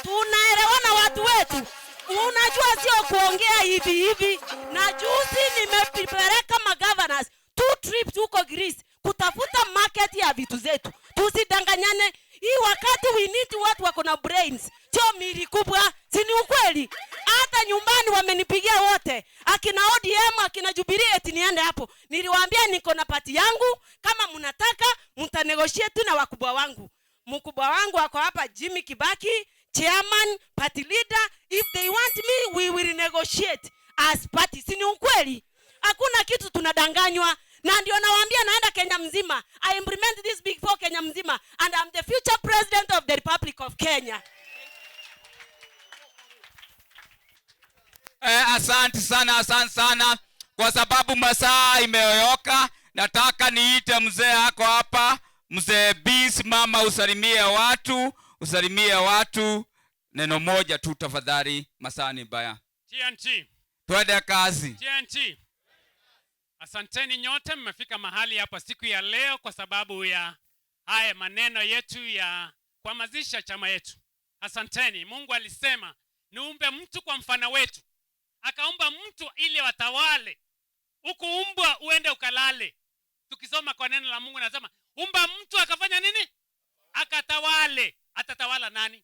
[SPEAKER 4] Tunaelewana watu wetu? Unajua sio kuongea hivi hivi. Na juzi nimepeleka magovernors 2 trips huko Greece kutafuta market ya vitu zetu. Tusidanganyane. Hii wakati we need watu wako na brains, sio mili kubwa, si ni ukweli? Hata nyumbani wamenipigia wote, akina ODM, akina Jubilee, eti niende hapo. Niliwaambia niko na party yangu, kama mnataka mtanegotiate na wakubwa wangu. Mkubwa wangu ako hapa, Jimmy Kibaki, chairman, party leader. If they want me, we will negotiate as party. Si ni ukweli? Hakuna kitu tunadanganywa. Na ndio nawaambia naenda Kenya mzima. I implement this big four Kenya mzima and I'm the future president of the Republic of Kenya.
[SPEAKER 5] Asante sana, asante sana. Kwa sababu masaa imeyoyoka, nataka niite mzee ako hapa, mzee B, simama usalimie watu, usalimie watu. Neno moja tu tafadhali, masaa ni mbaya.
[SPEAKER 9] TNT.
[SPEAKER 5] Twende kazi.
[SPEAKER 9] TNT. Asanteni nyote mmefika mahali hapa siku ya leo kwa sababu ya haya maneno yetu ya kuhamasisha chama yetu. Asanteni. Mungu alisema niumbe mtu kwa mfano wetu. Akaumba mtu ili watawale. Ukuumbwa uende ukalale. Tukisoma kwa neno la Mungu nasema umba mtu akafanya nini? Akatawale. Atatawala nani?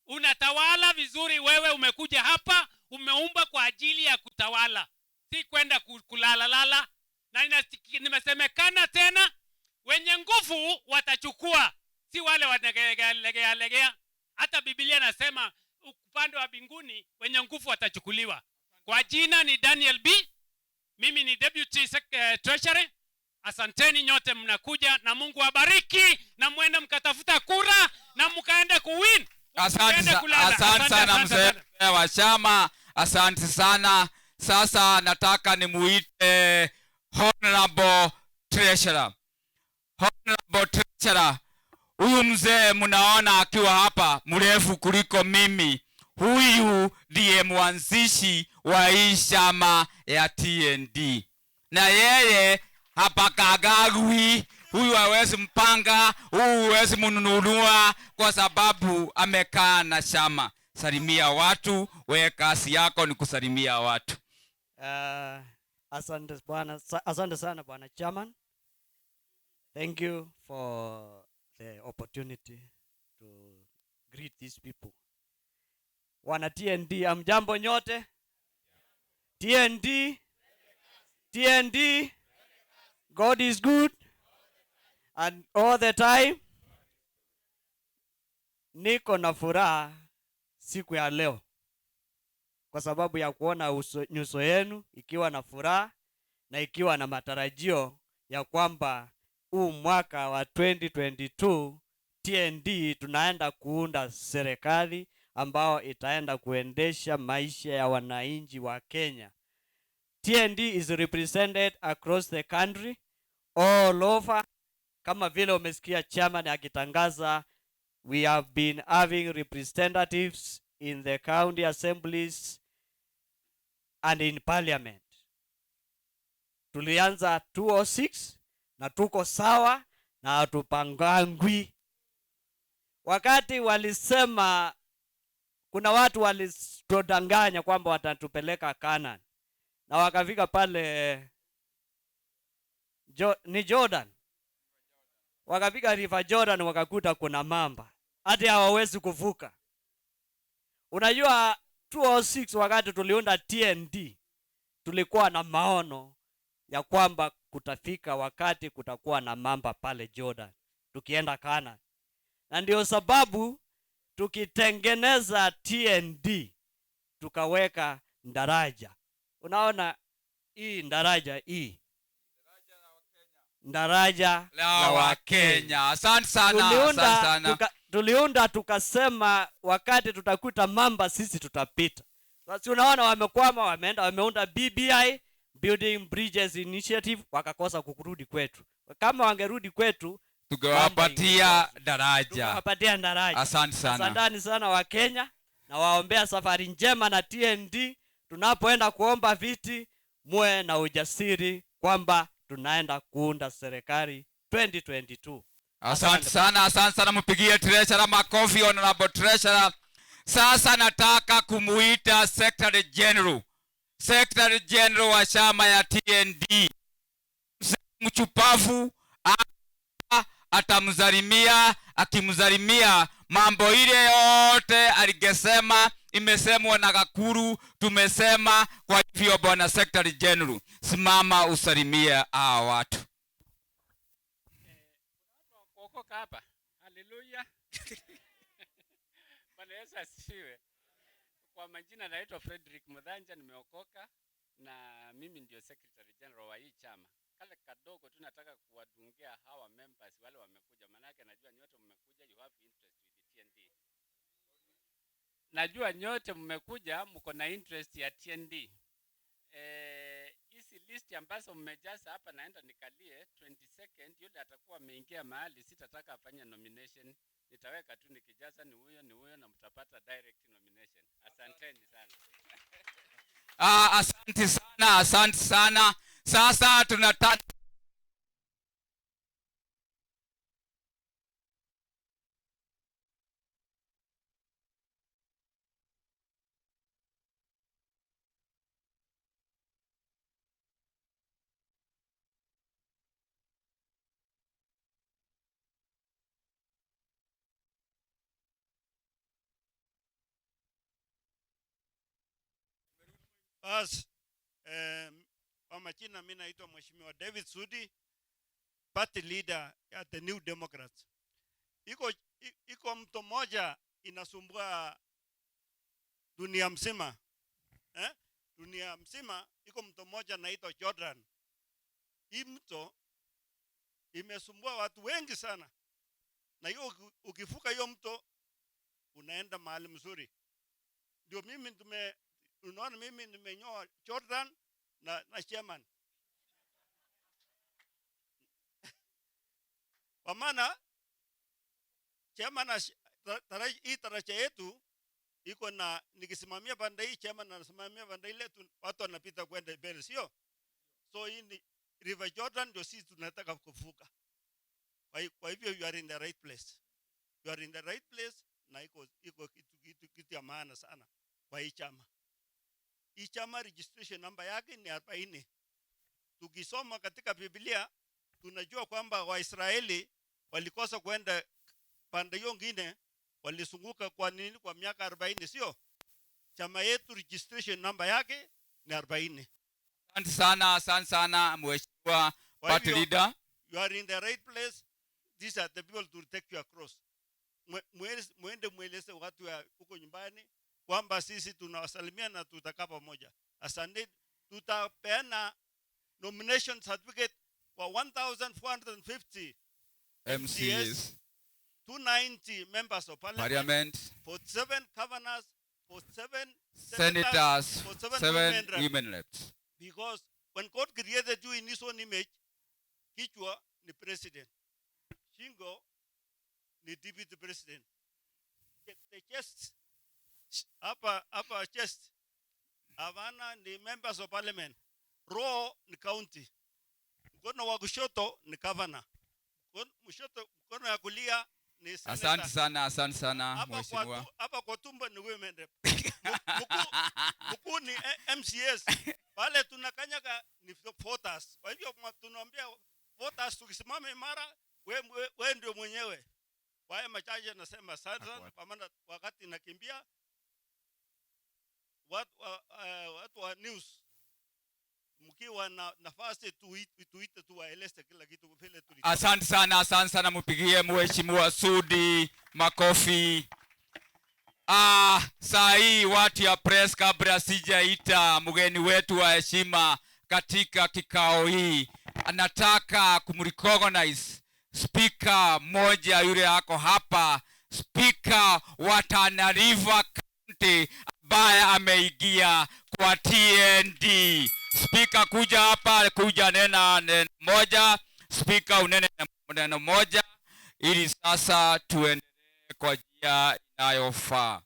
[SPEAKER 9] Unatawala vizuri wewe, umekuja hapa, umeumba kwa ajili ya kutawala. Si kwenda kulala lala. Na nimesemekana tena wenye nguvu watachukua, si wale wanalegea legea. Hata Biblia nasema upande wa mbinguni wenye nguvu watachukuliwa. Kwa jina ni Daniel B. Mimi ni Deputy Treasury. Asanteni nyote mnakuja, na Mungu awabariki, na muende mkatafuta kura na mkaende kuwin.
[SPEAKER 5] Asante sana mzee wa chama, asante sana. Sasa nataka nimuite Honorable Treasurer. Honorable Treasurer, huyu mzee mnaona akiwa hapa mrefu kuliko mimi. Huyu ndiye mwanzishi wa hii chama ya TND. Na yeye hapakagagwi. Huyu hawezi mpanga, huyu hawezi mnunua kwa sababu amekaa na chama. Salimia watu, wewe kazi yako ni kusalimia watu.
[SPEAKER 10] Asante bwana, asante sana bwana chairman. Thank you for the opportunity to greet these people. Wana TND, amjambo nyote? TND, TND, God is good and all the time. Niko na furaha siku ya leo kwa sababu ya kuona nyuso yenu ikiwa na furaha na ikiwa na matarajio ya kwamba huu mwaka wa 2022 TND tunaenda kuunda serikali ambao itaenda kuendesha maisha ya wananchi wa Kenya. TND is represented across the country, all over. Kama vile umesikia chairman akitangaza, we have been having representatives in the county assemblies and in parliament. Tulianza 2006 na tuko sawa na hatupangangwi. Wakati walisema, kuna watu walitudanganya kwamba watatupeleka Canaan, na wakafika pale ni Jordan, wakafika River Jordan wakakuta kuna mamba, hata hawawezi kuvuka. Unajua 2006 wakati tuliunda TND tulikuwa na maono ya kwamba kutafika wakati kutakuwa na mamba pale Jordan tukienda Canaan. Na ndio sababu Tukitengeneza TND tukaweka daraja. Unaona hii daraja, hii daraja
[SPEAKER 5] la Wakenya. Asante sana, asante sana.
[SPEAKER 10] Tuliunda tukasema wakati tutakuta mamba sisi tutapita. Sasa unaona wamekwama, wameenda wameunda BBI, Building Bridges Initiative, wakakosa kukurudi kwetu. Kama wangerudi kwetu
[SPEAKER 5] tungewapatia daraja.
[SPEAKER 10] Tungewapatia daraja.
[SPEAKER 5] Asante sana.
[SPEAKER 10] Asanteni sana wa Kenya, na waombea safari njema na TND. Tunapoenda kuomba viti, muwe na ujasiri kwamba tunaenda kuunda serikali 2022.
[SPEAKER 5] Asante sana, asante sana. Mpigie treasurer makofi, honorable treasurer. Sasa nataka kumuita Secretary General. Secretary General wa chama ya TND. Mchupavu atamzalimia, akimzalimia mambo ile yote aligesema imesemwa na Gakuru, tumesema. Kwa hivyo bwana Secretary General, simama usalimie hawa watu.
[SPEAKER 9] Kuokoka hapa. Haleluya. Bwana Yesu asifiwe. Kwa majina naitwa Frederick Mudhanja, nimeokoka na mimi ndio Secretary General wa hii chama. Kale kadogo tu nataka kuwadungia hawa members wale wamekuja, manake najua nyote mmekuja, you have interest with the TND. Najua nyote mmekuja mko na interest ya TND. Hizi list ambazo mmejaza hapa, naenda nikalie 22nd, yule atakuwa ameingia mahali sitataka afanye nomination, nitaweka tu nikijaza ni huyo ni huyo, na mtapata direct nomination. Asanteni sana.
[SPEAKER 5] Asante sana, asante sana. Sasa tunataka
[SPEAKER 11] Bas, kwa majina mimi naitwa Mheshimiwa David Sudi, party leader ya the New Democrats. Iko mto mmoja inasumbua dunia mzima. Dunia mzima iko mto mmoja naitwa Jordan. Hii mto imesumbua watu wengi sana. Na hiyo ukivuka hiyo mto unaenda mahali mzuri. Ndio mimi unaona mimi nimenyoa Jordan na chairman. Kwa maana chairman hii taraja yetu iko na, nikisimamia pande hii chairman anasimamia pande ile, watu wanapita kwenda mbele, sio? So hii ni River Jordan ndio sisi tunataka kuvuka. Kwa hivyo you are in the right place. You are in the right place na iko kitu ya maana sana kwa hii chama. Hii chama registration number yake ni 40. Tukisoma katika Biblia tunajua kwamba Waisraeli walikosa kwenda pande hiyo nyingine, walisunguka kwa nini kwa miaka 40, sio? Chama yetu registration number yake ni 40.
[SPEAKER 5] Asante sana, asante sana Mheshimiwa party leader.
[SPEAKER 11] You are in the right place. These are the people to take you across. Mwende mweleze watu huko nyumbani kwamba sisi tunawasalimia na tutakaa pamoja. Asante. Tutapeana nomination certificate kwa 1450
[SPEAKER 5] MCAs,
[SPEAKER 11] 290 members of parliament, 47 governors, 47
[SPEAKER 5] senators,
[SPEAKER 11] 47
[SPEAKER 5] 7 women reps.
[SPEAKER 11] Because when God created you in his own image, kichwa ni president, shingo ni deputy president, the chest, upper chest, Havana ni members of parliament, roho ni county, mkono wa kushoto ni governor, mkono ya kulia ni senator.
[SPEAKER 5] Asante sana, asante sana mheshimiwa.
[SPEAKER 11] Hapa kwa tumbo ni women rep. Mkuu ni MCS. Pale tunakanyaga ni voters. Kwa hivyo tunaambia voters tukisimama imara, wewe ndio mwenyewe. Kwa haya machache nasema asante sana, kwa maana wakati nakimbia watu wa news mkiwa na nafasi tuite tuwaeleze kila kitu vile tulikuwa.
[SPEAKER 5] Asante sana, asante sana, mpigie Mheshimiwa Sudi makofi. Saa hii watu ya press, kabla sijaita mgeni wetu wa heshima katika kikao hii, anataka kumrecognize speaker moja yule ako hapa, speaker wa Tana River County ambaye ameingia kwa TND. Speaker, kuja hapa, kuja nena neno moja. Speaker, unene neno moja ili sasa tuendelee kwa njia inayofaa.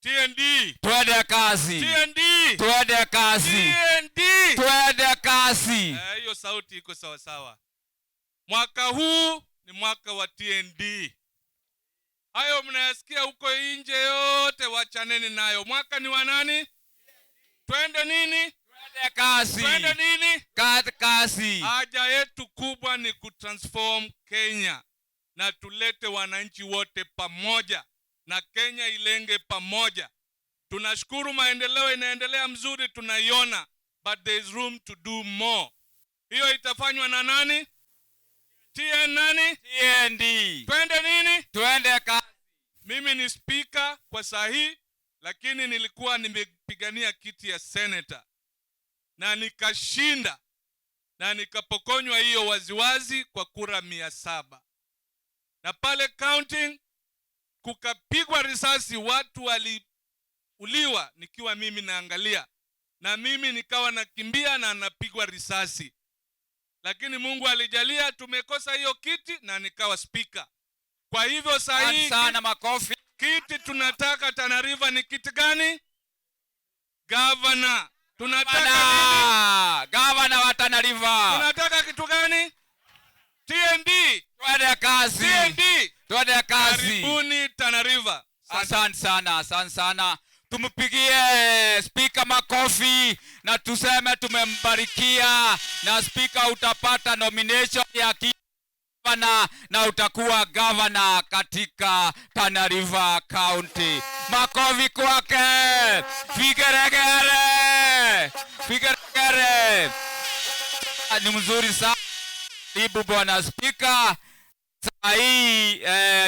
[SPEAKER 12] TND.
[SPEAKER 5] Twende kazi.
[SPEAKER 12] TND.
[SPEAKER 5] Twende kazi.
[SPEAKER 12] TND.
[SPEAKER 5] Twende kazi.
[SPEAKER 12] Hiyo sauti iko sawa sawa. Mwaka huu ni mwaka wa TND. Hayo mnayasikia huko nje yote wachaneni nayo. Mwaka ni wa nani? Twende nini?
[SPEAKER 5] Twende kazi.
[SPEAKER 12] Twende nini?
[SPEAKER 5] Kazi.
[SPEAKER 12] Haja yetu kubwa ni kutransform Kenya na tulete wananchi wote pamoja na Kenya ilenge pamoja. Tunashukuru maendeleo inaendelea mzuri, tunaiona, but there is room to do more. Hiyo itafanywa na nani? TN nani?
[SPEAKER 5] TND.
[SPEAKER 12] Twende nini?
[SPEAKER 5] Twende kazi.
[SPEAKER 12] Mimi ni speaker kwa sahi, lakini nilikuwa nimepigania kiti ya senator na nikashinda na nikapokonywa hiyo waziwazi kwa kura 700. Na pale counting kukapigwa risasi, watu waliuliwa nikiwa mimi naangalia, na mimi nikawa nakimbia na napigwa risasi. Lakini Mungu alijalia tumekosa hiyo kiti na nikawa speaker. Kwa hivyo sahi
[SPEAKER 5] sana makofi.
[SPEAKER 12] Kiti tunataka Tana River ni kiti gani? Governor. Tunataka nini?
[SPEAKER 5] Governor wa Tana River.
[SPEAKER 12] Tunataka kitu gani? TND.
[SPEAKER 5] Twende kazi.
[SPEAKER 12] TND.
[SPEAKER 5] Twende kazi.
[SPEAKER 12] Karibuni Tana River.
[SPEAKER 5] Asante sana, asante sana. Tumpigie speaker makofi na tuseme tumembarikia, na speaker utapata nomination ya governor na utakuwa governor katika Tana River County. Makofi kwake. Vigeregere. Vigeregere. Ni mzuri sana. Ibu bwana speaker. Saa hii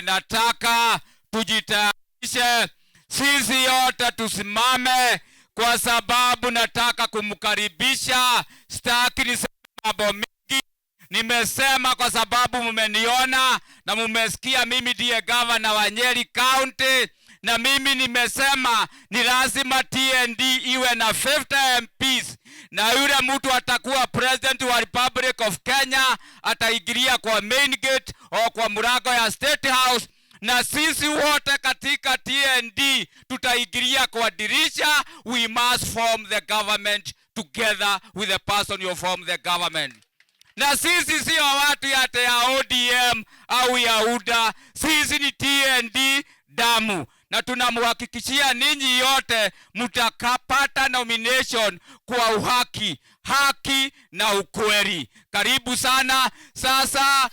[SPEAKER 5] nataka tujitayarishe sisi yote tusimame, kwa sababu nataka kumkaribisha. Sitaki niseme mambo mingi. Nimesema kwa sababu mmeniona na mmesikia mimi ndiye governor wa Nyeri County, na mimi nimesema ni lazima TND iwe na 50 MPs, na yule mtu atakuwa president wa Republic of Kenya ataingilia kwa main gate au kwa mlango ya State House, na sisi wote katika TND tutaingilia kwa dirisha. We must form the government together with the person you form the government. Na sisi sio watu ya ODM au ya UDA, sisi ni TND damu. Na tunamhakikishia ninyi yote mtakapata nomination kwa uhaki, haki na ukweli. Karibu sana. Sasa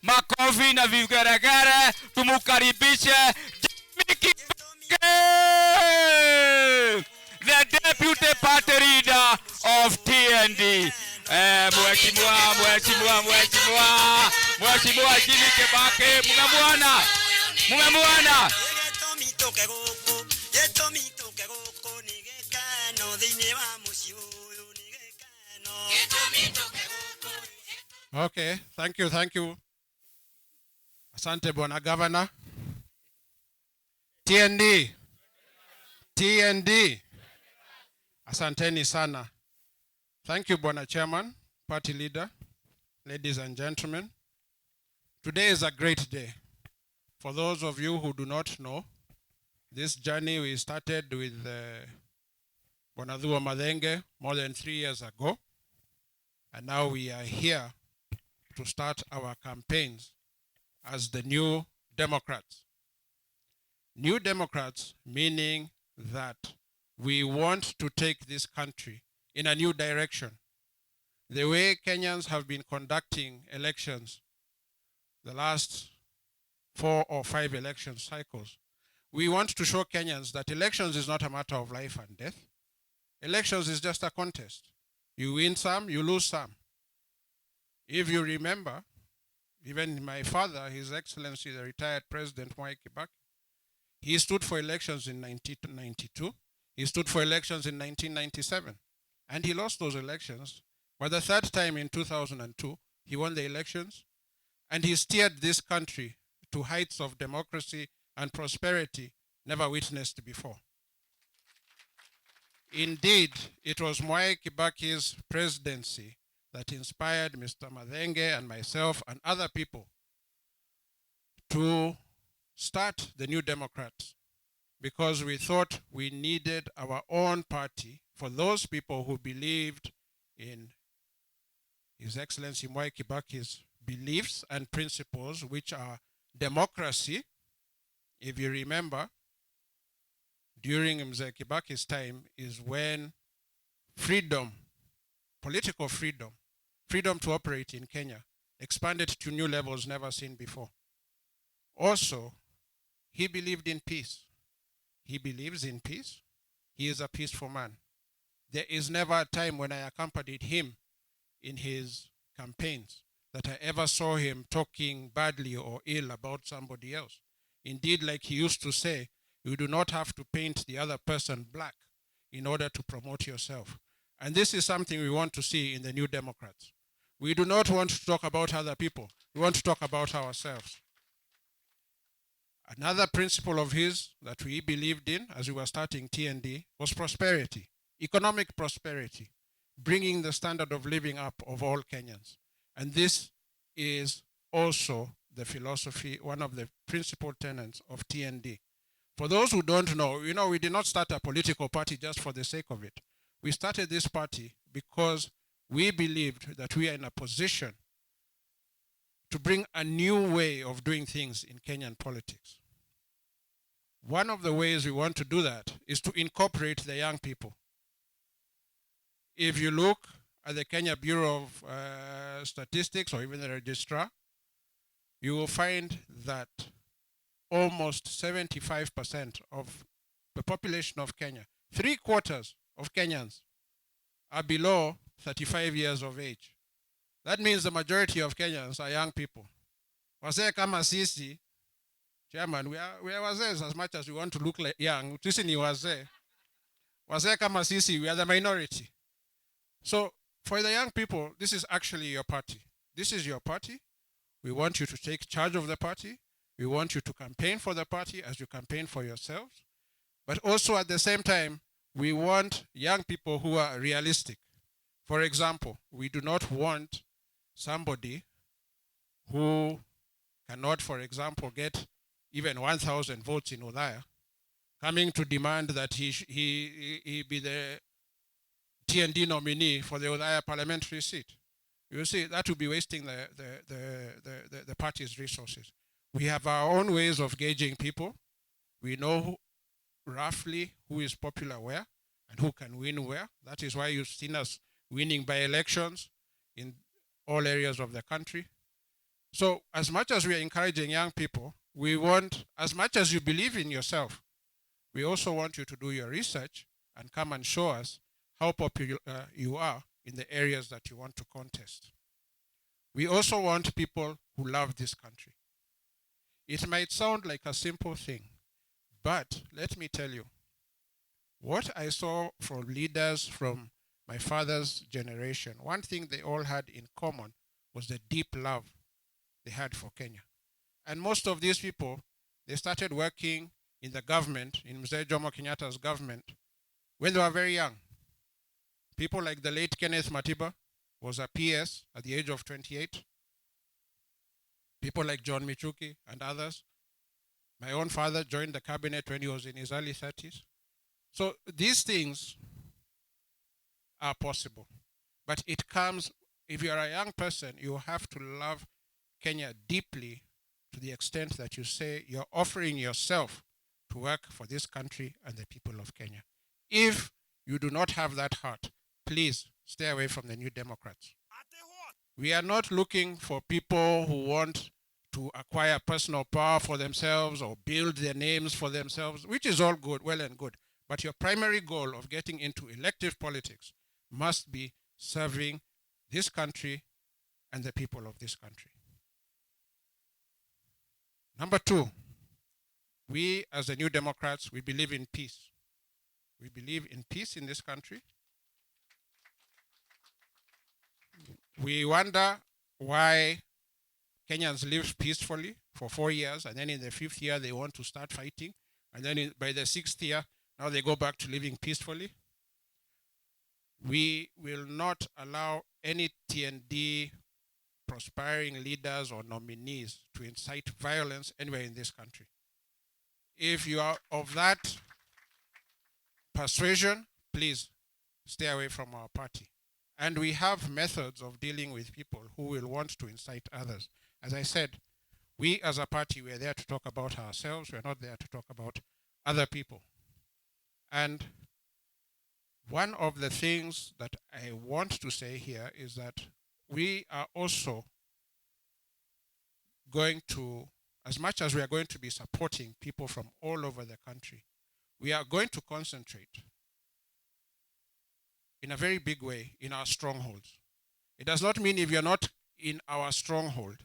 [SPEAKER 5] makofi na vigeregere tumukaribishe Jimmy Kibaki, the deputy party leader of TND. Mheshimiwa, mheshimiwa, mheshimiwa, mheshimiwa Jimmy Kibaki, mmemuona? Mmemuona?
[SPEAKER 13] Okay, thank you, thank you. Asante Bwana Governor. TND. TND. Asanteni sana. Thank you, Bwana Chairman, Party Leader, ladies and gentlemen. Today is a great day. For those of you who do not know, this journey we started with Bwana Thuo Mathenge more than 3 years ago. And now we are here to start our campaigns as the New Democrats. New Democrats meaning that we want to take this country in a new direction. The way Kenyans have been conducting elections the last 4 or 5 election cycles, we want to show Kenyans that elections is not a matter of life and death. Elections is just a contest. You win some, you lose some. If you remember, Even my father, His Excellency, the retired President Mwai Kibaki, he stood for elections in 1992. He stood for elections in 1997. And he lost those elections. But the third time in 2002, he won the elections. And he steered this country to heights of democracy and prosperity never witnessed before. Indeed, it was Mwai Kibaki's presidency that inspired Mr. Mathenge and myself and other people to start the New Democrats, because we thought we needed our own party for those people who believed in His Excellency Mwai Kibaki's beliefs and principles, which are democracy. If you remember, during Mzee Kibaki's time is when freedom, political freedom, freedom to operate in Kenya, expanded to new levels never seen before. Also, he believed in peace. He believes in peace. He is a peaceful man. There is never a time when I accompanied him in his campaigns that I ever saw him talking badly or ill about somebody else. Indeed, like he used to say, you do not have to paint the other person black in order to promote yourself. And this is something we want to see in the New Democrats. We do not want to talk about other people. We want to talk about ourselves. Another principle of his that we believed in as we were starting TND was prosperity, economic prosperity, bringing the standard of living up of all Kenyans. And this is also the philosophy, one of the principal tenets of TND. For those who don't know, we did not start a political party just for the sake of it. We started this party because we believed that we are in a position to bring a new way of doing things in Kenyan politics. One of the ways we want to do that is to incorporate the young people. If you look at the Kenya Bureau of Statistics or even the registrar, you will find that almost 75% of the population of Kenya, 3/4 of Kenyans, are below 35 years of age. That means the majority of Kenyans are young people. Wazee kama sisi, Chairman, we are wazee as much as we want to look like young. Sisi ni wazee. Wazee kama sisi, we are the minority. So for the young people, this is actually your party. This is your party. We want you to take charge of the party. We want you to campaign for the party as you campaign for yourselves. But also at the same time, we want young people who are realistic. For example, we do not want somebody who cannot, for example, get even 1,000 votes in Othaya, coming to demand that he be the TND nominee for the Othaya parliamentary seat. You see, that would be wasting the party's resources. We have our own ways of gauging people. We know roughly who is popular where and who can win where. That is why you've seen us winning by elections in all areas of the country. So as much as we are encouraging young people, we want, as much as you believe in yourself, we also want you to do your research and come and show us how popular you are in the areas that you want to contest. We also want people who love this country. It might sound like a simple thing, but let me tell you, what I saw from leaders from my father's generation, one thing they all had in common was the deep love they had for Kenya. And most of these people, they started working in the government, in Mzee Jomo Kenyatta's government, when they were very young. People like the late Kenneth Matiba was a PS at the age of 28. People like John Michuki and others. My own father joined the cabinet when he was in his early 30s. So these things are possible. But it comes, if you are a young person, you have to love Kenya deeply to the extent that you say you're offering yourself to work for this country and the people of Kenya. If you do not have that heart, please stay away from the New Democrats. We are not looking for people who want to acquire personal power for themselves or build their names for themselves, which is all good, well and good. But your primary goal of getting into elective politics must be serving this country and the people of this country. Number two, we as the New Democrats, we believe in peace. We believe in peace in this country. We wonder why Kenyans live peacefully for 4 years, and then in the 5th year, they want to start fighting. And then by the 6th year, now they go back to living peacefully. We will not allow any TND prospering leaders or nominees to incite violence anywhere in this country. If you are of that persuasion, please stay away from our party. And we have methods of dealing with people who will want to incite others. As I said, we as a party, we are there to talk about ourselves. We are not there to talk about other people. And one of the things that I want to say here is that we are also going to, as much as we are going to be supporting people from all over the country, we are going to concentrate in a very big way in our strongholds. It does not mean if you're not in our stronghold,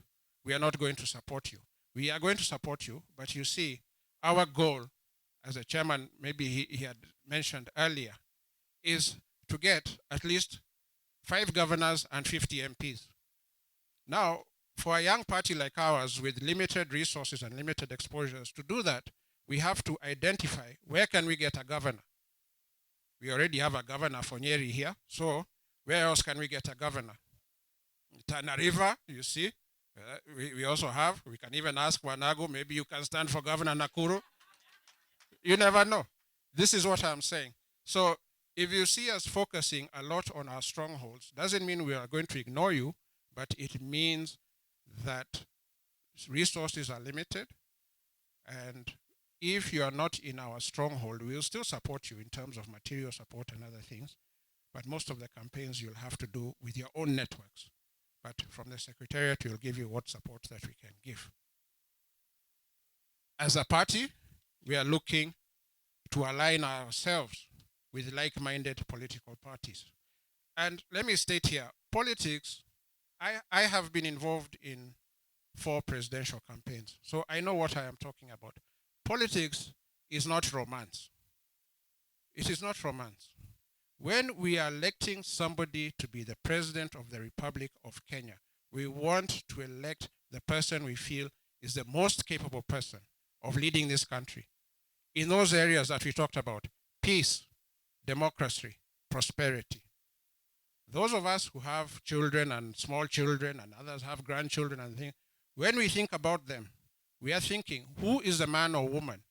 [SPEAKER 13] we are not going to support you. We are going to support you, but you see, our goal, as the chairman maybe he had mentioned earlier, is to get at least 5 governors and 50 MPs. Now, for a young party like ours with limited resources and limited exposures, to do that, we have to identify where can we get a governor. We already have a governor for Nyeri here, so where else can we get a governor? Tana River, you see, we also have. We can even ask Wanago, maybe you can stand for Governor Nakuru. You never know. This is what I'm saying. So if you see us focusing a lot on our strongholds, doesn't mean we are going to ignore you, but it means that resources are limited, and if you are not in our stronghold, we will still support you in terms of material support and other things, but most of the campaigns you'll have to do with your own networks. But from the Secretariat, we'll give you what support that we can give. As a party, we are looking to align ourselves with like-minded political parties. And let me state here, politics, I have been involved in 4 presidential campaigns, so I know what I am talking about. Politics is not romance. It is not romance. When we are electing somebody to be the president of the Republic of Kenya, we want to elect the person we feel is the most capable person of leading this country. In those areas that we talked about, peace, democracy, prosperity. Those of us who have children and small children and others have grandchildren and things, when we think about them, we are thinking, who is the man or woman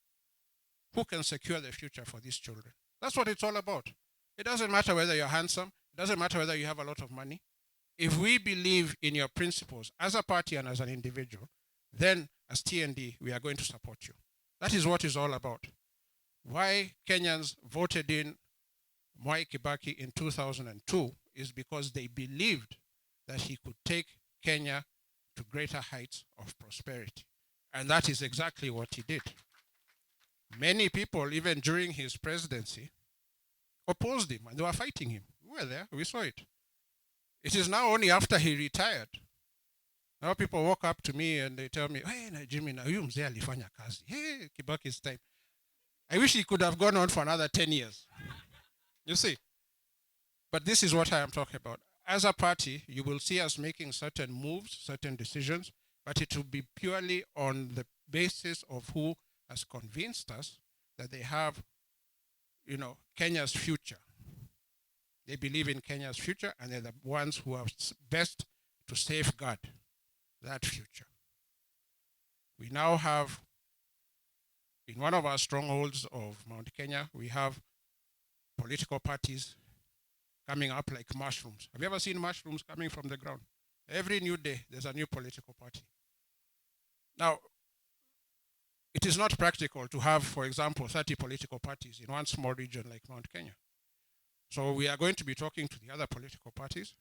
[SPEAKER 13] who can secure the future for these children? That's what it's all about. It doesn't matter whether you're handsome. It doesn't matter whether you have a lot of money. If we believe in your principles as a party and as an individual, then as TND, we are going to support you. That is what it's all about. Why Kenyans voted in Mwai Kibaki in 2002 is because they believed that he could take Kenya to greater heights of prosperity. And that is exactly what he did. Many people, even during his presidency, opposed him and they were fighting him. We were there, we saw it. It is now only after he retired. Now people walk up to me and they tell me, hey, Jimmy, na huyu mzee alifanya kazi. Hey, Kibaki's time. I wish he could have gone on for another 10 years. You see? But this is what I am talking about. As a party, you will see us making certain moves, certain decisions, but it will be purely on the basis of who has convinced us that they have, you know, Kenya's future. They believe in Kenya's future, and they're the ones who are best to safeguard that future. We now have, in one of our strongholds of Mount Kenya, we have political parties coming up like mushrooms. Have you ever seen mushrooms coming from the ground? Every new day, there's a new political party. Now, it is not practical to have, for example, 30 political parties in one small region like Mount Kenya. So we are going to be talking to the other political parties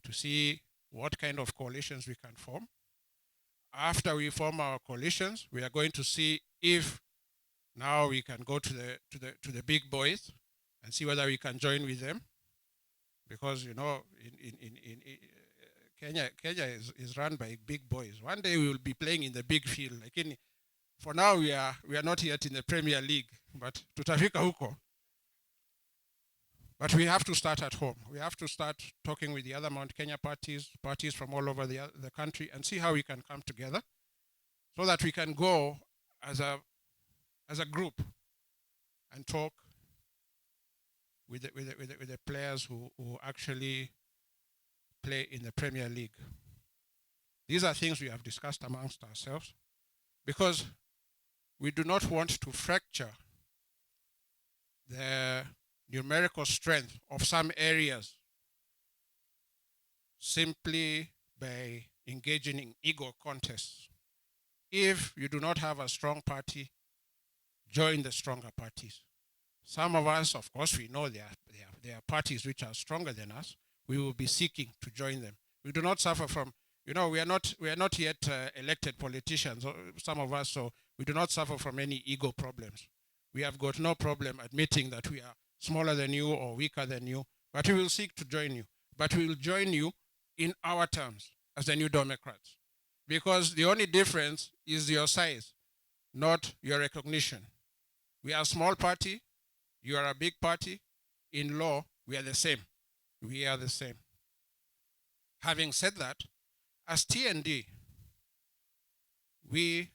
[SPEAKER 13] to see what kind of coalitions we can form. After we form our coalitions, we are going to see if now we can go to the big boys and see whether we can join with them. Because, you know, in Kenya is run by big boys. One day we will be playing in the big field. Like For now we are not yet in the Premier League, but tutafika huko. But we have to start at home. We have to start talking with the other Mount Kenya parties, parties from all over the country, and see how we can come together so that we can go as a group and talk with the players who actually play in the Premier League. These are things we have discussed amongst ourselves because we do not want to fracture the numerical strength of some areas simply by engaging in ego contests. If you do not have a strong party, join the stronger parties. Some of us, of course, we know there are parties which are stronger than us. We will be seeking to join them. We do not suffer from, we are not yet elected politicians, some of us, so we do not suffer from any ego problems. We have got no problem admitting that we are smaller than you or weaker than you, but we will seek to join you. But we will join you in our terms as the New Democrats. Because the only difference is your size, not your recognition. We are a small party, you are a big party. In law, we are the same. We are the same. Having said that, as TND, we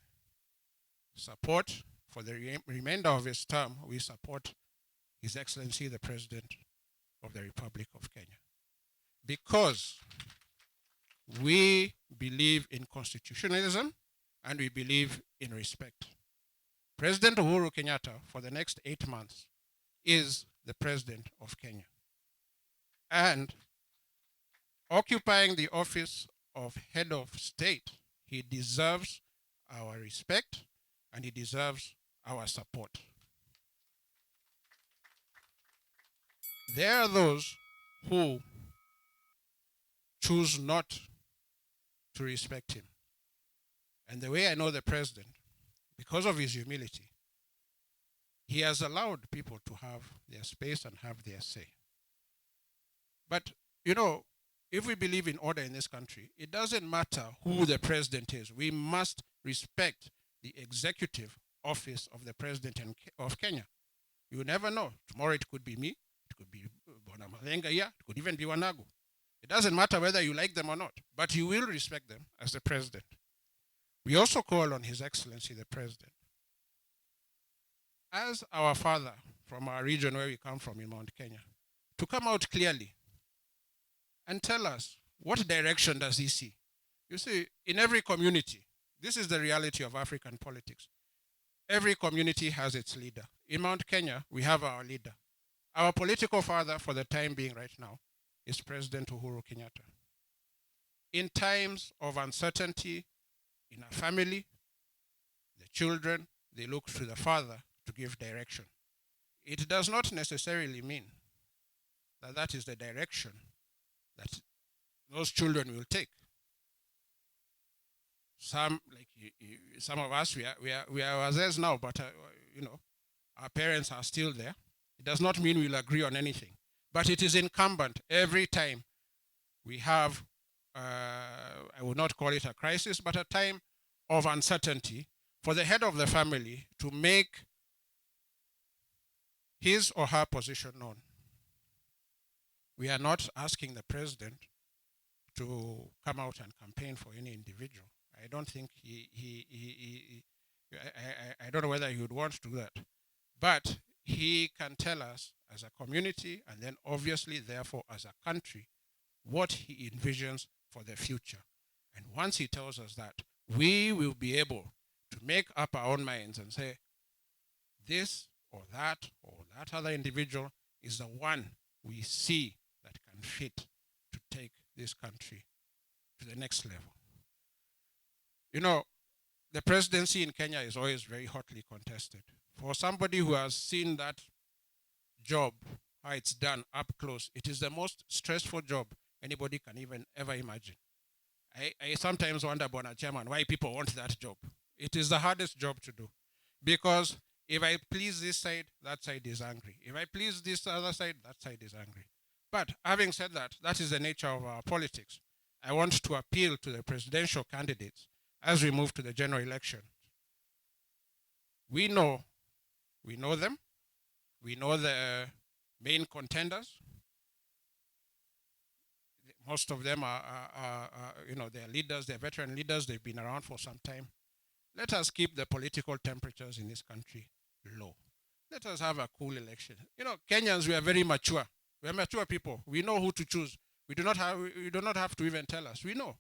[SPEAKER 13] support, for the remainder of his term, we support His Excellency the President of the Republic of Kenya. Because we believe in constitutionalism and we believe in respect. President Uhuru Kenyatta, for the next 8 months, is the President of Kenya. And occupying the office of head of state, he deserves our respect and he deserves our support. There are those who choose not to respect him. And the way I know the president, because of his humility, he has allowed people to have their space and have their say. But if we believe in order in this country, it doesn't matter who the president is. We must respect the executive office of the president of Kenya. You never know. Tomorrow it could be me, it could be Bwana Malenga here, it could even be Wanagu. It doesn't matter whether you like them or not, but you will respect them as the president. We also call on His Excellency the President. As our father from our region where we come from in Mount Kenya, to come out clearly and tell us what direction does he see. You see, in every community, this is the reality of African politics. Every community has its leader. In Mount Kenya, we have our leader. Our political father for the time being right now is President Uhuru Kenyatta. In times of uncertainty in a family, the children, they look to the father to give direction. It does not necessarily mean that that is the direction that those children will take. Some, like some of us, we are wazee now, but our parents are still there. It does not mean we'll agree on anything, but it is incumbent every time we have, I will not call it a crisis, but a time of uncertainty for the head of the family to make his or her position known. We are not asking the president to come out and campaign for any individual. I don't think he I don't know whether he would want to do that. But he can tell us as a community and then obviously therefore as a country what he envisions for the future. And once he tells us that, we will be able to make up our own minds and say, this or that other individual is the one we see that can fit to take this country to the next level. The presidency in Kenya is always very hotly contested. For somebody who has seen that job, how it's done up close, it is the most stressful job anybody can even ever imagine. I sometimes wonder, Bwana Chairman, why people want that job. It is the hardest job to do because if I please this side, that side is angry. If I please this other side, that side is angry. But having said that, that is the nature of our politics. I want to appeal to the presidential candidates as we move to the general election. We know them. We know the main contenders. Most of them are you know, they're leaders, they're veteran leaders, they've been around for some time. Let us keep the political temperatures in this country low. Let us have a cool election. You know, Kenyans, we are very mature. We are mature people. We know who to choose. We do not have to even tell us. We know.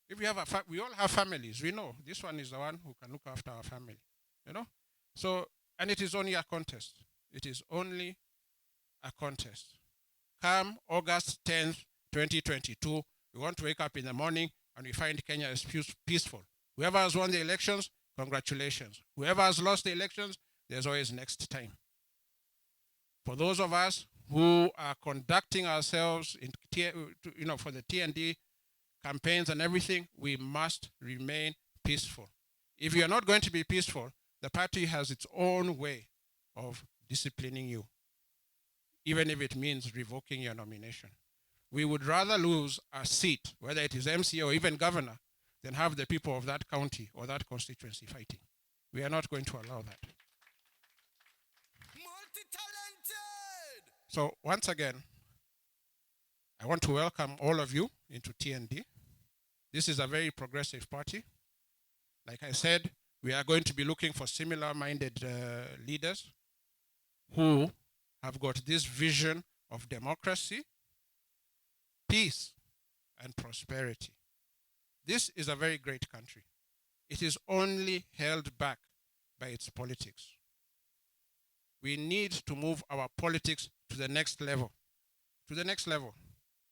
[SPEAKER 13] If we have we all have families. We know this one is the one who can look after our family. You know? So, and it is only a contest. It is only a contest. Come August 10th, 2022, we want to wake up in the morning and we find Kenya is peaceful. Whoever has won the elections, congratulations. Whoever has lost the elections, there's always next time. For those of us who are conducting ourselves in, you know, for the TND campaigns and everything, we must remain peaceful. If you are not going to be peaceful, the party has its own way of disciplining you, even if it means revoking your nomination. We would rather lose a seat, whether it is MCA or even governor, than have the people of that county or that constituency fighting. We are not going to allow that.
[SPEAKER 14] Multi-talented!
[SPEAKER 13] So once again, I want to welcome all of you into TND. This is a very progressive party. Like I said, we are going to be looking for similar-minded leaders who have got this vision of democracy, peace, and prosperity. This is a very great country. It is only held back by its politics. We need to move our politics to the next level. To the next level.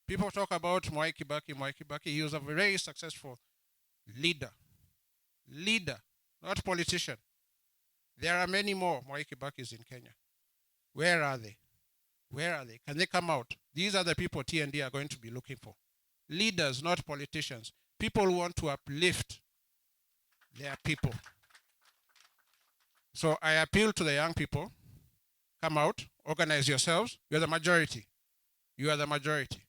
[SPEAKER 13] People talk about Mwai Kibaki, Mwai Kibaki. He was a very successful leader. Leader, not politician. There are many more Mwai Kibakis in Kenya. Where are they? Where are they? Can they come out? These are the people TND are going to be looking for. Leaders, not politicians. People who want to uplift their people. So I appeal to the young people. Come out, organize yourselves. You're the majority. You are the majority.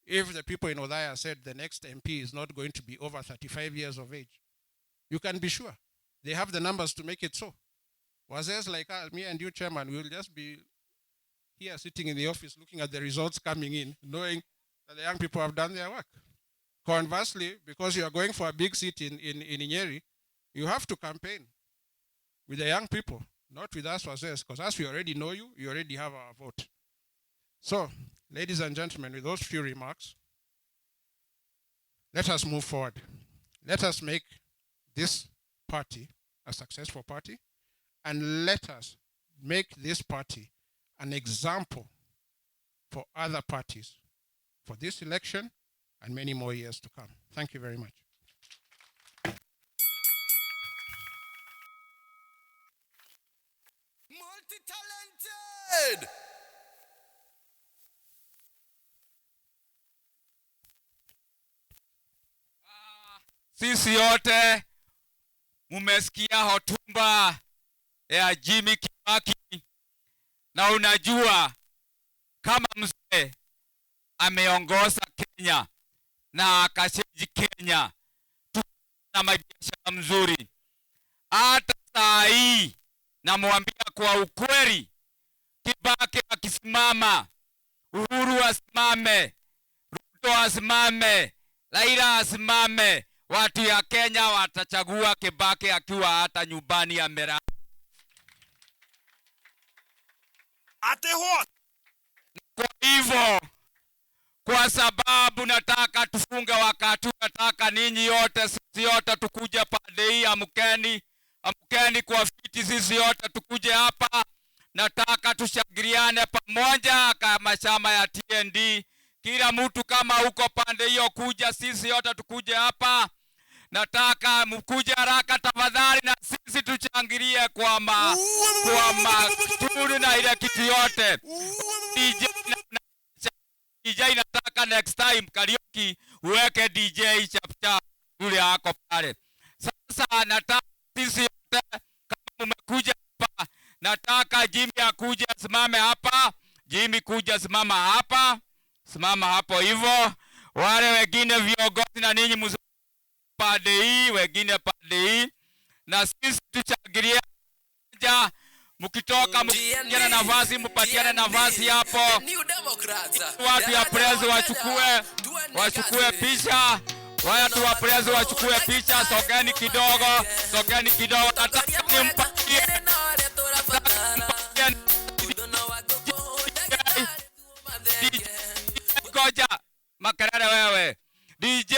[SPEAKER 13] If the people in Othaya said the next MP is not going to be over 35 years of age, you can be sure. They have the numbers to make it so. Wazes like us, me and you, chairman, we will just be here sitting in the office looking at the results coming in, knowing that the young people have done their work. Conversely, because you are going for a big seat in Nyeri, you have to campaign with the young people, not with us Wazes, because as we already know you, you already have our vote. So, ladies and gentlemen, with those few remarks, let us move forward. Let us make this party a successful party, and let us make this party an example for other parties for this election and many more years to come. Thank you very much.
[SPEAKER 14] Multi-talented!
[SPEAKER 5] Sisi yote mumesikia hotuba ya Jimmy Kibaki, na unajua kama mzee ameongoza Kenya na akashaji Kenya na mabiashara mzuri. Hata saa hii namwambia kwa ukweli, Kibaki akisimama, Uhuru asimame, Ruto asimame, Raila asimame, watu ya Kenya watachagua Kibaki akiwa hata nyumbani amelala. Kwa hivyo, kwa sababu nataka tufunge wakati, nataka ninyi yote, sisi yote tukuje pande hii. Amkeni, amkeni kwa fiti, sisi yote tukuje hapa. Nataka tushangiliane pamoja kama chama ya TND. Kila mtu kama uko pande hiyo kuja, sisi yote tukuje hapa. Nataka mkuje haraka tafadhali, na sisi tuchangilie kwa maturu na ile kitu yote. DJ nataka next time karaoke uweke DJ chap chap yule yako pale. Sasa nataka sisi yote kama mmekuja hapa, nataka Jimmy akuje asimame hapa. Jimmy kuja simama hapa. Simama hapo hivyo. Wale wengine viongozi na ninyi pande hii, wengine pande hii. Na sisi tushangilie. Mkitoka mkiana nafasi, mpatiane nafasi hapo. Watu ya press wachukue picha. Watu wa press wachukue picha. Sogeni kidogo, sogeni kidogo. Nataka nimpatie Ngoja makelele wewe. DJ,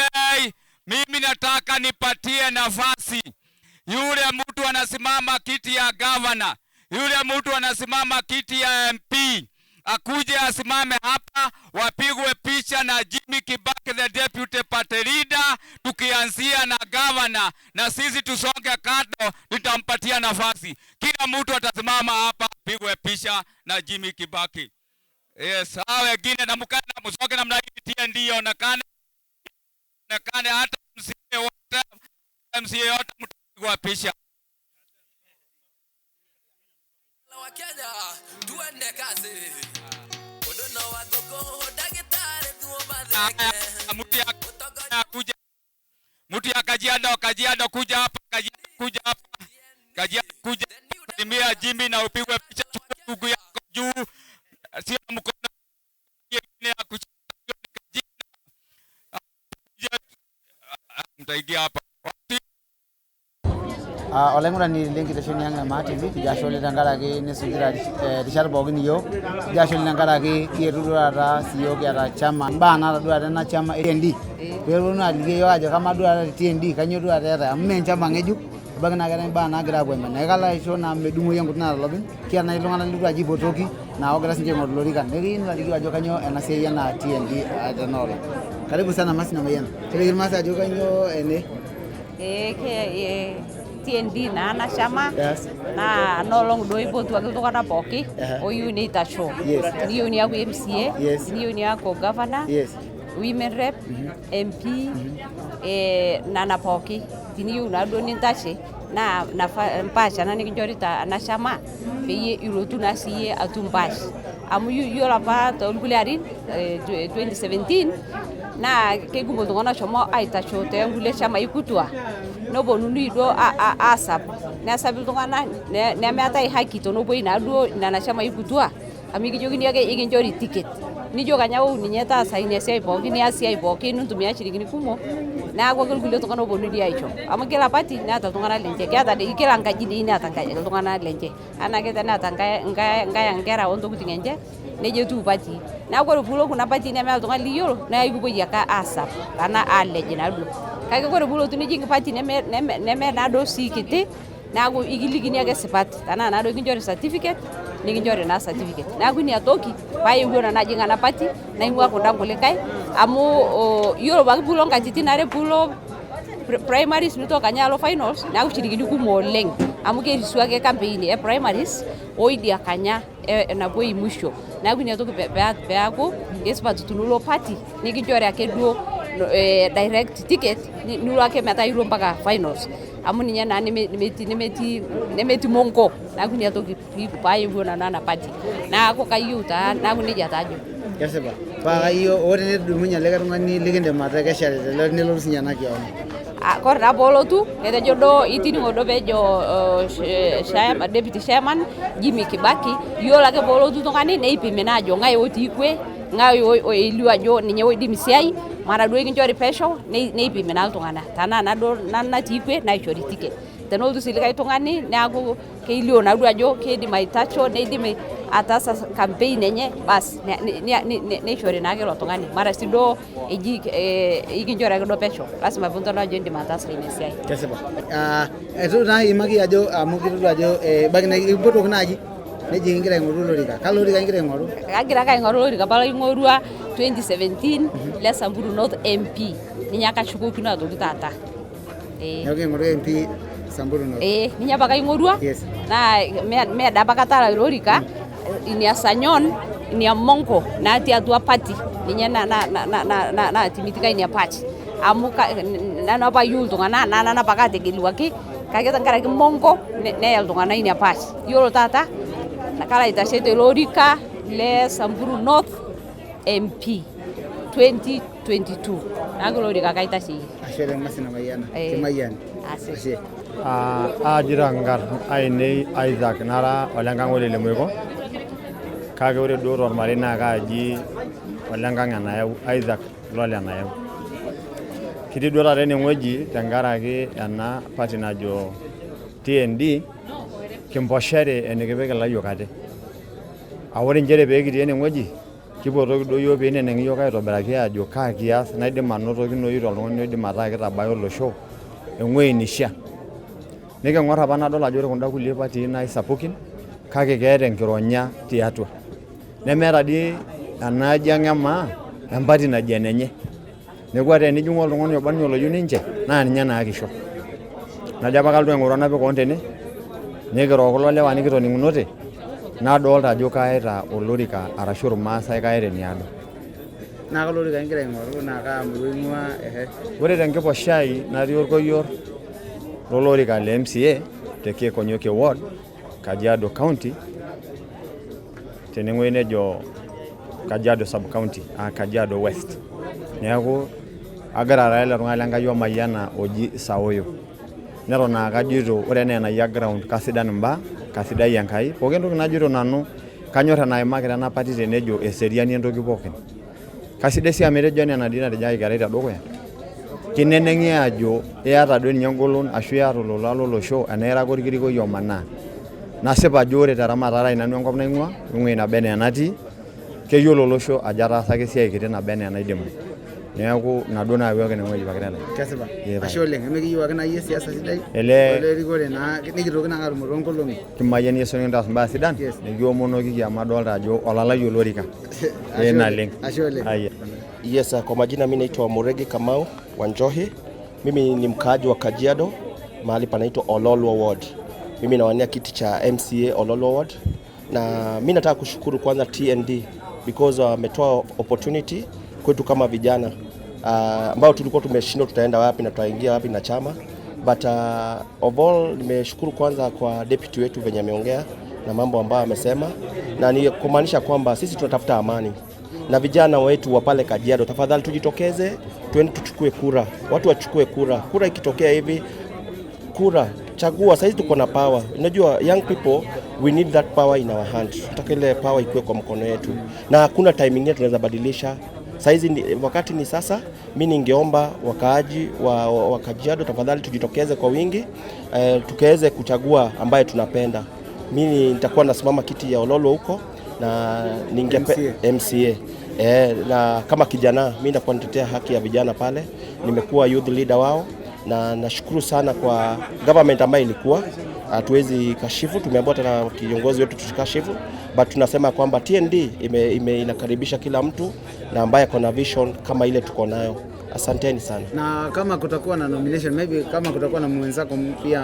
[SPEAKER 5] mimi nataka nipatie nafasi yule mtu anasimama kiti ya governor, yule mtu anasimama kiti ya MP, akuje asimame hapa, wapigwe picha na Jimmy Kibaki the deputy party leader, tukianzia na governor, na sisi tusonge kando, nitampatia nafasi. Kila mtu atasimama hapa apigwe picha na Jimmy Kibaki. Yes, hao wengine na mkana msonge namna hii, TND onekane. Onekane hata MCA wote, MCA yote mtapigwa picha.
[SPEAKER 14] Wa Kenya tuende kazi. Odono wa gogo daktari
[SPEAKER 5] Kuja mtu ya Kajiado, Kajiado kuja hapa, Kajiado kuja hapa, Kajiado kuja timia Jimmy na upigwe picha, chukua ndugu yako juu, sio mkono mwingine ya kuchukua. Mtaingia hapa.
[SPEAKER 1] Olaing'urani lenkitesheni ang' e Maa TV, kijo ashe oleng tenkaraki nisujita rishat pookin iyiok, kijo ashe oleng tenkaraki kietuo duo taata siyiok kiata chama, imbaa naata duo taata ena chama e TND, peeponu aliki iyiok ajo kamaa duo taata te TND kainyoo duo taata eetae, amu mee enchama ng'ejuk, ebaiki naa keetae imbaa naagira aapuo aimaa, neeku kalo aisho naa medung'oi enkutuk naata olopeny, kiata naaji iltung'anak litu aji ipotoki naa ogira sinche aing'oru ilorikan, neeku keyieu niliki ajo kainyoo ena siai ena TND tena olong. Karibu sana Mercy Namayiana, toliki irmaasai ajo kainyoo ene.
[SPEAKER 8] TND naa ena chama.
[SPEAKER 1] Yes.
[SPEAKER 8] Naa enoolong duo ipotuaki iltung'anak pooki oyieu neitasho.
[SPEAKER 1] Yes.
[SPEAKER 8] Teniyieu niaku MCA,
[SPEAKER 1] Yes.
[SPEAKER 8] teniyieu niaku governor,
[SPEAKER 1] Yes.
[SPEAKER 8] women rep, MP, nana pooki. Teniyieu naa duo nintashe naa mpaash ena nikinchorita ena chama peyie ilotu naa siiyie atum mpaash. Amu yiolo apa toorkulie arin 2017 naa kekumok iltung'anak oshomo aitasho toonkulie shamai kutua neponunui duo aasap nesapi iltung'anak nemeetae haki tenepuoi naa duo nena shamai kutua amu ekijokini ake ekinchori ticket nijo kanya ou ninye taasa ina siai pookin nias siai pookin nintumia shilingini kumok neeku ake irkulie tung'anak oponu dii aisho amu kila party neeta iltung'anak lenche keeta dei kila nkaji dei neeta iltung'anak lenche anaa teneeta nkae nkera ontokitin enche nejia etiu party neeku ore piilo kuna party nemeeta oltung'ani liyiolo naa ekipuoi ake aasap anaa aalej naaduo kake ore piilotu nijing party neme naaduo sii kiti neeku ikilikini ake sipat tenaa naaduo kinchori certificate nikinchori naa certificate neeku ina toki paayewuo nanu ajing ena party naing'ua kunda kulikae amu yiolo apake piilo nkatitin are piilo primaries nitoka ninye alo finals neeku shilingini kumok oleng amu kerisu ake campaign e primaries oidia kanya napuoi mwisho neeku ina toki peeku kesipat tenilo party nikinchori ake duo direct ticket nilo ake metaa ilo mpaka finals amu ninye naa nemetii monko neeku ina toki paayewuo nanu ena party neeku kayieu taa neeku nejia taa ajo.
[SPEAKER 1] Kesipa. Paa kayieu ore tenedumunye likae tung'ani likindim atekeshare nelotu sinye ena kioma.
[SPEAKER 8] Kore taa peelotu etejo duo itining'o duo peejo deputy chairman Jimmy Kibaki yiolo ake peelotu oltung'ani neipimi naa ajo ng'ae otii kwe ng'ae oeliu ajo ninye oidim esiai mara duo ekinchori pesho neipimi naa iltung'anak tenaa naduo nanu natii kwe naishori ticket tenelotu sii likae tung'ani neeku kelio naaduo ajo keidim aitasho neidim ataasa campaign enye bas neishori naake ilo tung'ani mara sii duo eji ekinchori ake duo pesho lazima piintodol ajo indim ataasa ina siai.
[SPEAKER 1] Kesipa. Eitu naa imaki ajo amu kitodolu ajo ebaiki naa impotuoki naaji neji kingira aing'oru olorika. Kalo orika ingira aing'oru?
[SPEAKER 8] Kagira ake aing'oru olorika apa laing'orua 2017 le Samburu North MP ninye ake ashukokino aitoki taata.
[SPEAKER 1] Neeku king'oru MP Samburu North.
[SPEAKER 8] Ninye apake aing'orua naa mee da apa katala ilo orika inia sanyon inia monko natii atua party ninye natimitika inia party amu nanu apa ayieu iltung'anak naa nanu apake ategeluaki kake tenkaraki monko neya iltung'anak inia party yiolo taata kalo aitashe tele orika le Samburu North MP 2022 neeku ilo orika ake aitasheyie.
[SPEAKER 1] Ashe oleng Mercy Namayiana. Kimayian.
[SPEAKER 8] Ashe.
[SPEAKER 1] Ashe.
[SPEAKER 15] Aajito nkarn ainei Isaac nara olenkang ole Lemoiko, kake ore duo tormarei naa kaaji olenkang Enayau, Isaac lole Enayau. Kitii duo taata enewueji tenkaraki ena party najo TND kimposhere enikipik ilayiok ate. Ore nchere pee kitii enewueji kipotoki duo yiok pee eineneng'i yiok aitobiraki aajo kaa kias naidim anotokinoyu toltung'ani oidim ataa kitabaya olosho ewueji neishia. Niking'or apa nadol ajo ore kunda kulie patii naa isapukin kake keeta enkironya tiatua. Nemeeta dii enaaji ang' emaa empati naji enenye. Neeku ata tenijing'u oltung'ani oba anaa oloyieu ninche naa ninye naake isho. Najo apa kalotu aing'oru napik koon tene nikiro kulo lewa nikitoning'unote nadolta ajo kayaita olorika arashu ormaasai kayaita eniado.
[SPEAKER 1] Naa kalo orika ingira aing'oru naa kaa murua ing'ua ehe.
[SPEAKER 15] Ore tenkiposha ai natii orkoyior lolorika le MCA te Keekonyokie ward, Kajiado County, tenewueji nejo Kajiado sub county aa Kajiado West. Neeku agira ara ele tung'ani le Nkai omayiana oji Saoyo. Neton aa kajito ore enaa enayia ground kasidan imbaa, kasidai Enkai, pooki entoki najito nanu kanyor enaimakita ena party tenejo eseriani entoki pookin. Kasidai sii amu etejo enaa enadii natejo kerai tedukuya, kineneng'i aajo iyata duo ninye engolon ashu iyata olola lolosho enaa ira ake orkirikoi omanaa. Nasip ajo ore teramatare ai nanu enkop naing'ua wewueji naba enaa enatii, keyiolo olosho ajo ataasaka esiai kiti naba enaa enaidimu. Neeku ina duo nayawua enewueji pokira.
[SPEAKER 1] Kesipa.
[SPEAKER 15] Ee
[SPEAKER 1] Ashe oleng. Emikiyieu ake naaji siasa sidai.
[SPEAKER 15] Ele-
[SPEAKER 1] Ole erikore naa nikitoki naa atumo toonkolong'i.
[SPEAKER 15] Kimayian Yesu nikintaas imbaa sidan, nikiomonoki amu adolta ajo olalai olorika. Ee naleng.
[SPEAKER 1] Ashe oleng.
[SPEAKER 15] Ayia.
[SPEAKER 16] Yes, kwa majina mi naitwa Muregi Kamau Wanjohi. Mimi ni mkaaji wa Kajiado, mahali panaitwa Ololwa Ward. Mimi nawania kiti cha MCA Ololwa Ward, na mi nataka kushukuru kwanza TND because wametoa opportunity kwetu kama vijana ambao tulikuwa tumeshindwa tutaenda wapi na tutaingia wapi na chama, but of all nimeshukuru kwanza kwa deputy wetu venye ameongea na mambo ambayo amesema, na ni kumaanisha kwamba sisi tunatafuta amani na vijana wetu wa pale Kajiado, tafadhali tujitokeze, tuende tuchukue kura, watu wachukue kura. Kura ikitokea hivi, kura chagua. Saizi tuko na power. Unajua young people, we need that power in our hand. Tunataka ile power ikuwe kwa mkono yetu, na hakuna time ingine tunaweza badilisha. Saizi ni, wakati ni sasa. Mi ningeomba wakaaji wa Kajiado, tafadhali tujitokeze kwa wingi tukaweze kuchagua ambaye tunapenda. Mimi nitakuwa nasimama kiti ya Ololwa huko na ningepe,
[SPEAKER 1] MCA.
[SPEAKER 16] MCA. Na kama kijana mi nitakuwa nitetea haki ya vijana pale. Nimekuwa youth leader wao na nashukuru sana kwa government ambayo ilikuwa, hatuwezi kashifu, tumeambiwa hata na kiongozi wetu tusikashifu, but tunasema kwamba TND inakaribisha kila mtu na ambaye ako na vision kama ile tuko nayo. Asanteni sana.
[SPEAKER 1] Na kama kutakuwa na nomination, maybe kama kutakuwa na mwenzako pia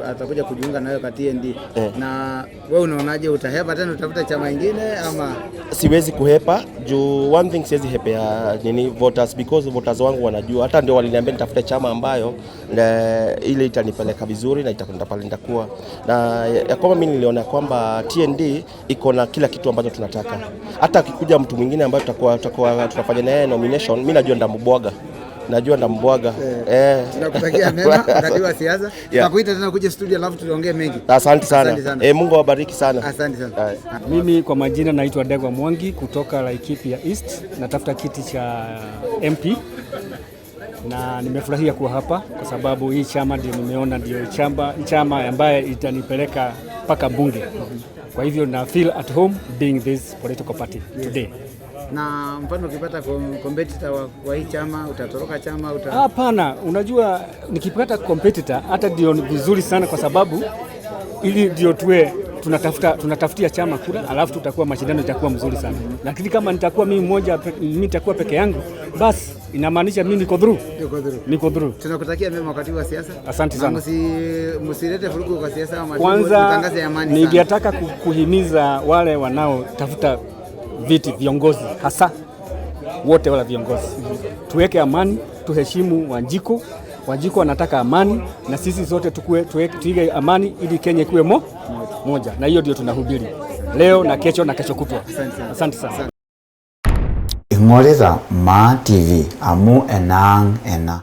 [SPEAKER 1] atakuja kujiunga nawe kwa TND. Na wewe unaonaje, utahepa tena utafuta chama ingine ama?
[SPEAKER 16] Siwezi kuhepa juu one thing, siwezi hepea nini voters, because voters wangu wanajua, hata ndio waliniambia nitafute chama ambayo ile itanipeleka vizuri na itakwenda pale nitakuwa na ya kwamba mimi niliona kwamba TND iko na kila kitu ambacho tunataka. Hata akikuja mtu mwingine ambaye tutakuwa tunafanya naye nomination, mimi najua ndambwaga, najua ndambwaga.
[SPEAKER 1] Tunakutakia mema wakati wa siasa. Tutakuita tena kuja studio alafu tuongee mengi.
[SPEAKER 16] Asante sana.
[SPEAKER 1] Asante sana.
[SPEAKER 16] Mungu awabariki sana.
[SPEAKER 1] Asante sana.
[SPEAKER 17] Mimi kwa majina naitwa Degwa Mwangi kutoka Laikipia East, natafuta kiti cha MP na nimefurahia kuwa hapa kwa sababu hii chama ndio nimeona ndio chama ambaye itanipeleka mpaka bunge. Kwa hivyo na feel at home being this political party today.
[SPEAKER 1] Na mfano ukipata competitor wa hii chama, utatoroka chama uta...
[SPEAKER 17] Hapana, unajua nikipata competitor hata ndio ni vizuri sana, kwa sababu ili ndio tuwe tunatafutia chama kura, alafu tutakuwa mashindano itakuwa mzuri sana. Lakini kama nitakuwa mimi mmoja, mimi nitakuwa peke yangu, basi inamaanisha mimi niko through.
[SPEAKER 1] Uko through.
[SPEAKER 17] Niko through.
[SPEAKER 1] Tunakutakia mema wakati wa siasa.
[SPEAKER 17] Asante
[SPEAKER 1] Na
[SPEAKER 17] sana.
[SPEAKER 1] msilete vurugu kwa siasa ama
[SPEAKER 17] Kwanza
[SPEAKER 1] mtangaze amani sana.
[SPEAKER 17] ningetaka kuhimiza wale wanaotafuta viti viongozi, hasa wote wale viongozi, tuweke amani, tuheshimu Wanjiku. Wanjiku wanataka amani na sisi sote tuige amani ili Kenya ikuwe moja, na hiyo ndio tunahubiri leo na kesho na kesho kutwa. Asante sana.
[SPEAKER 18] Ing'orita Maa TV amu enaang' ena.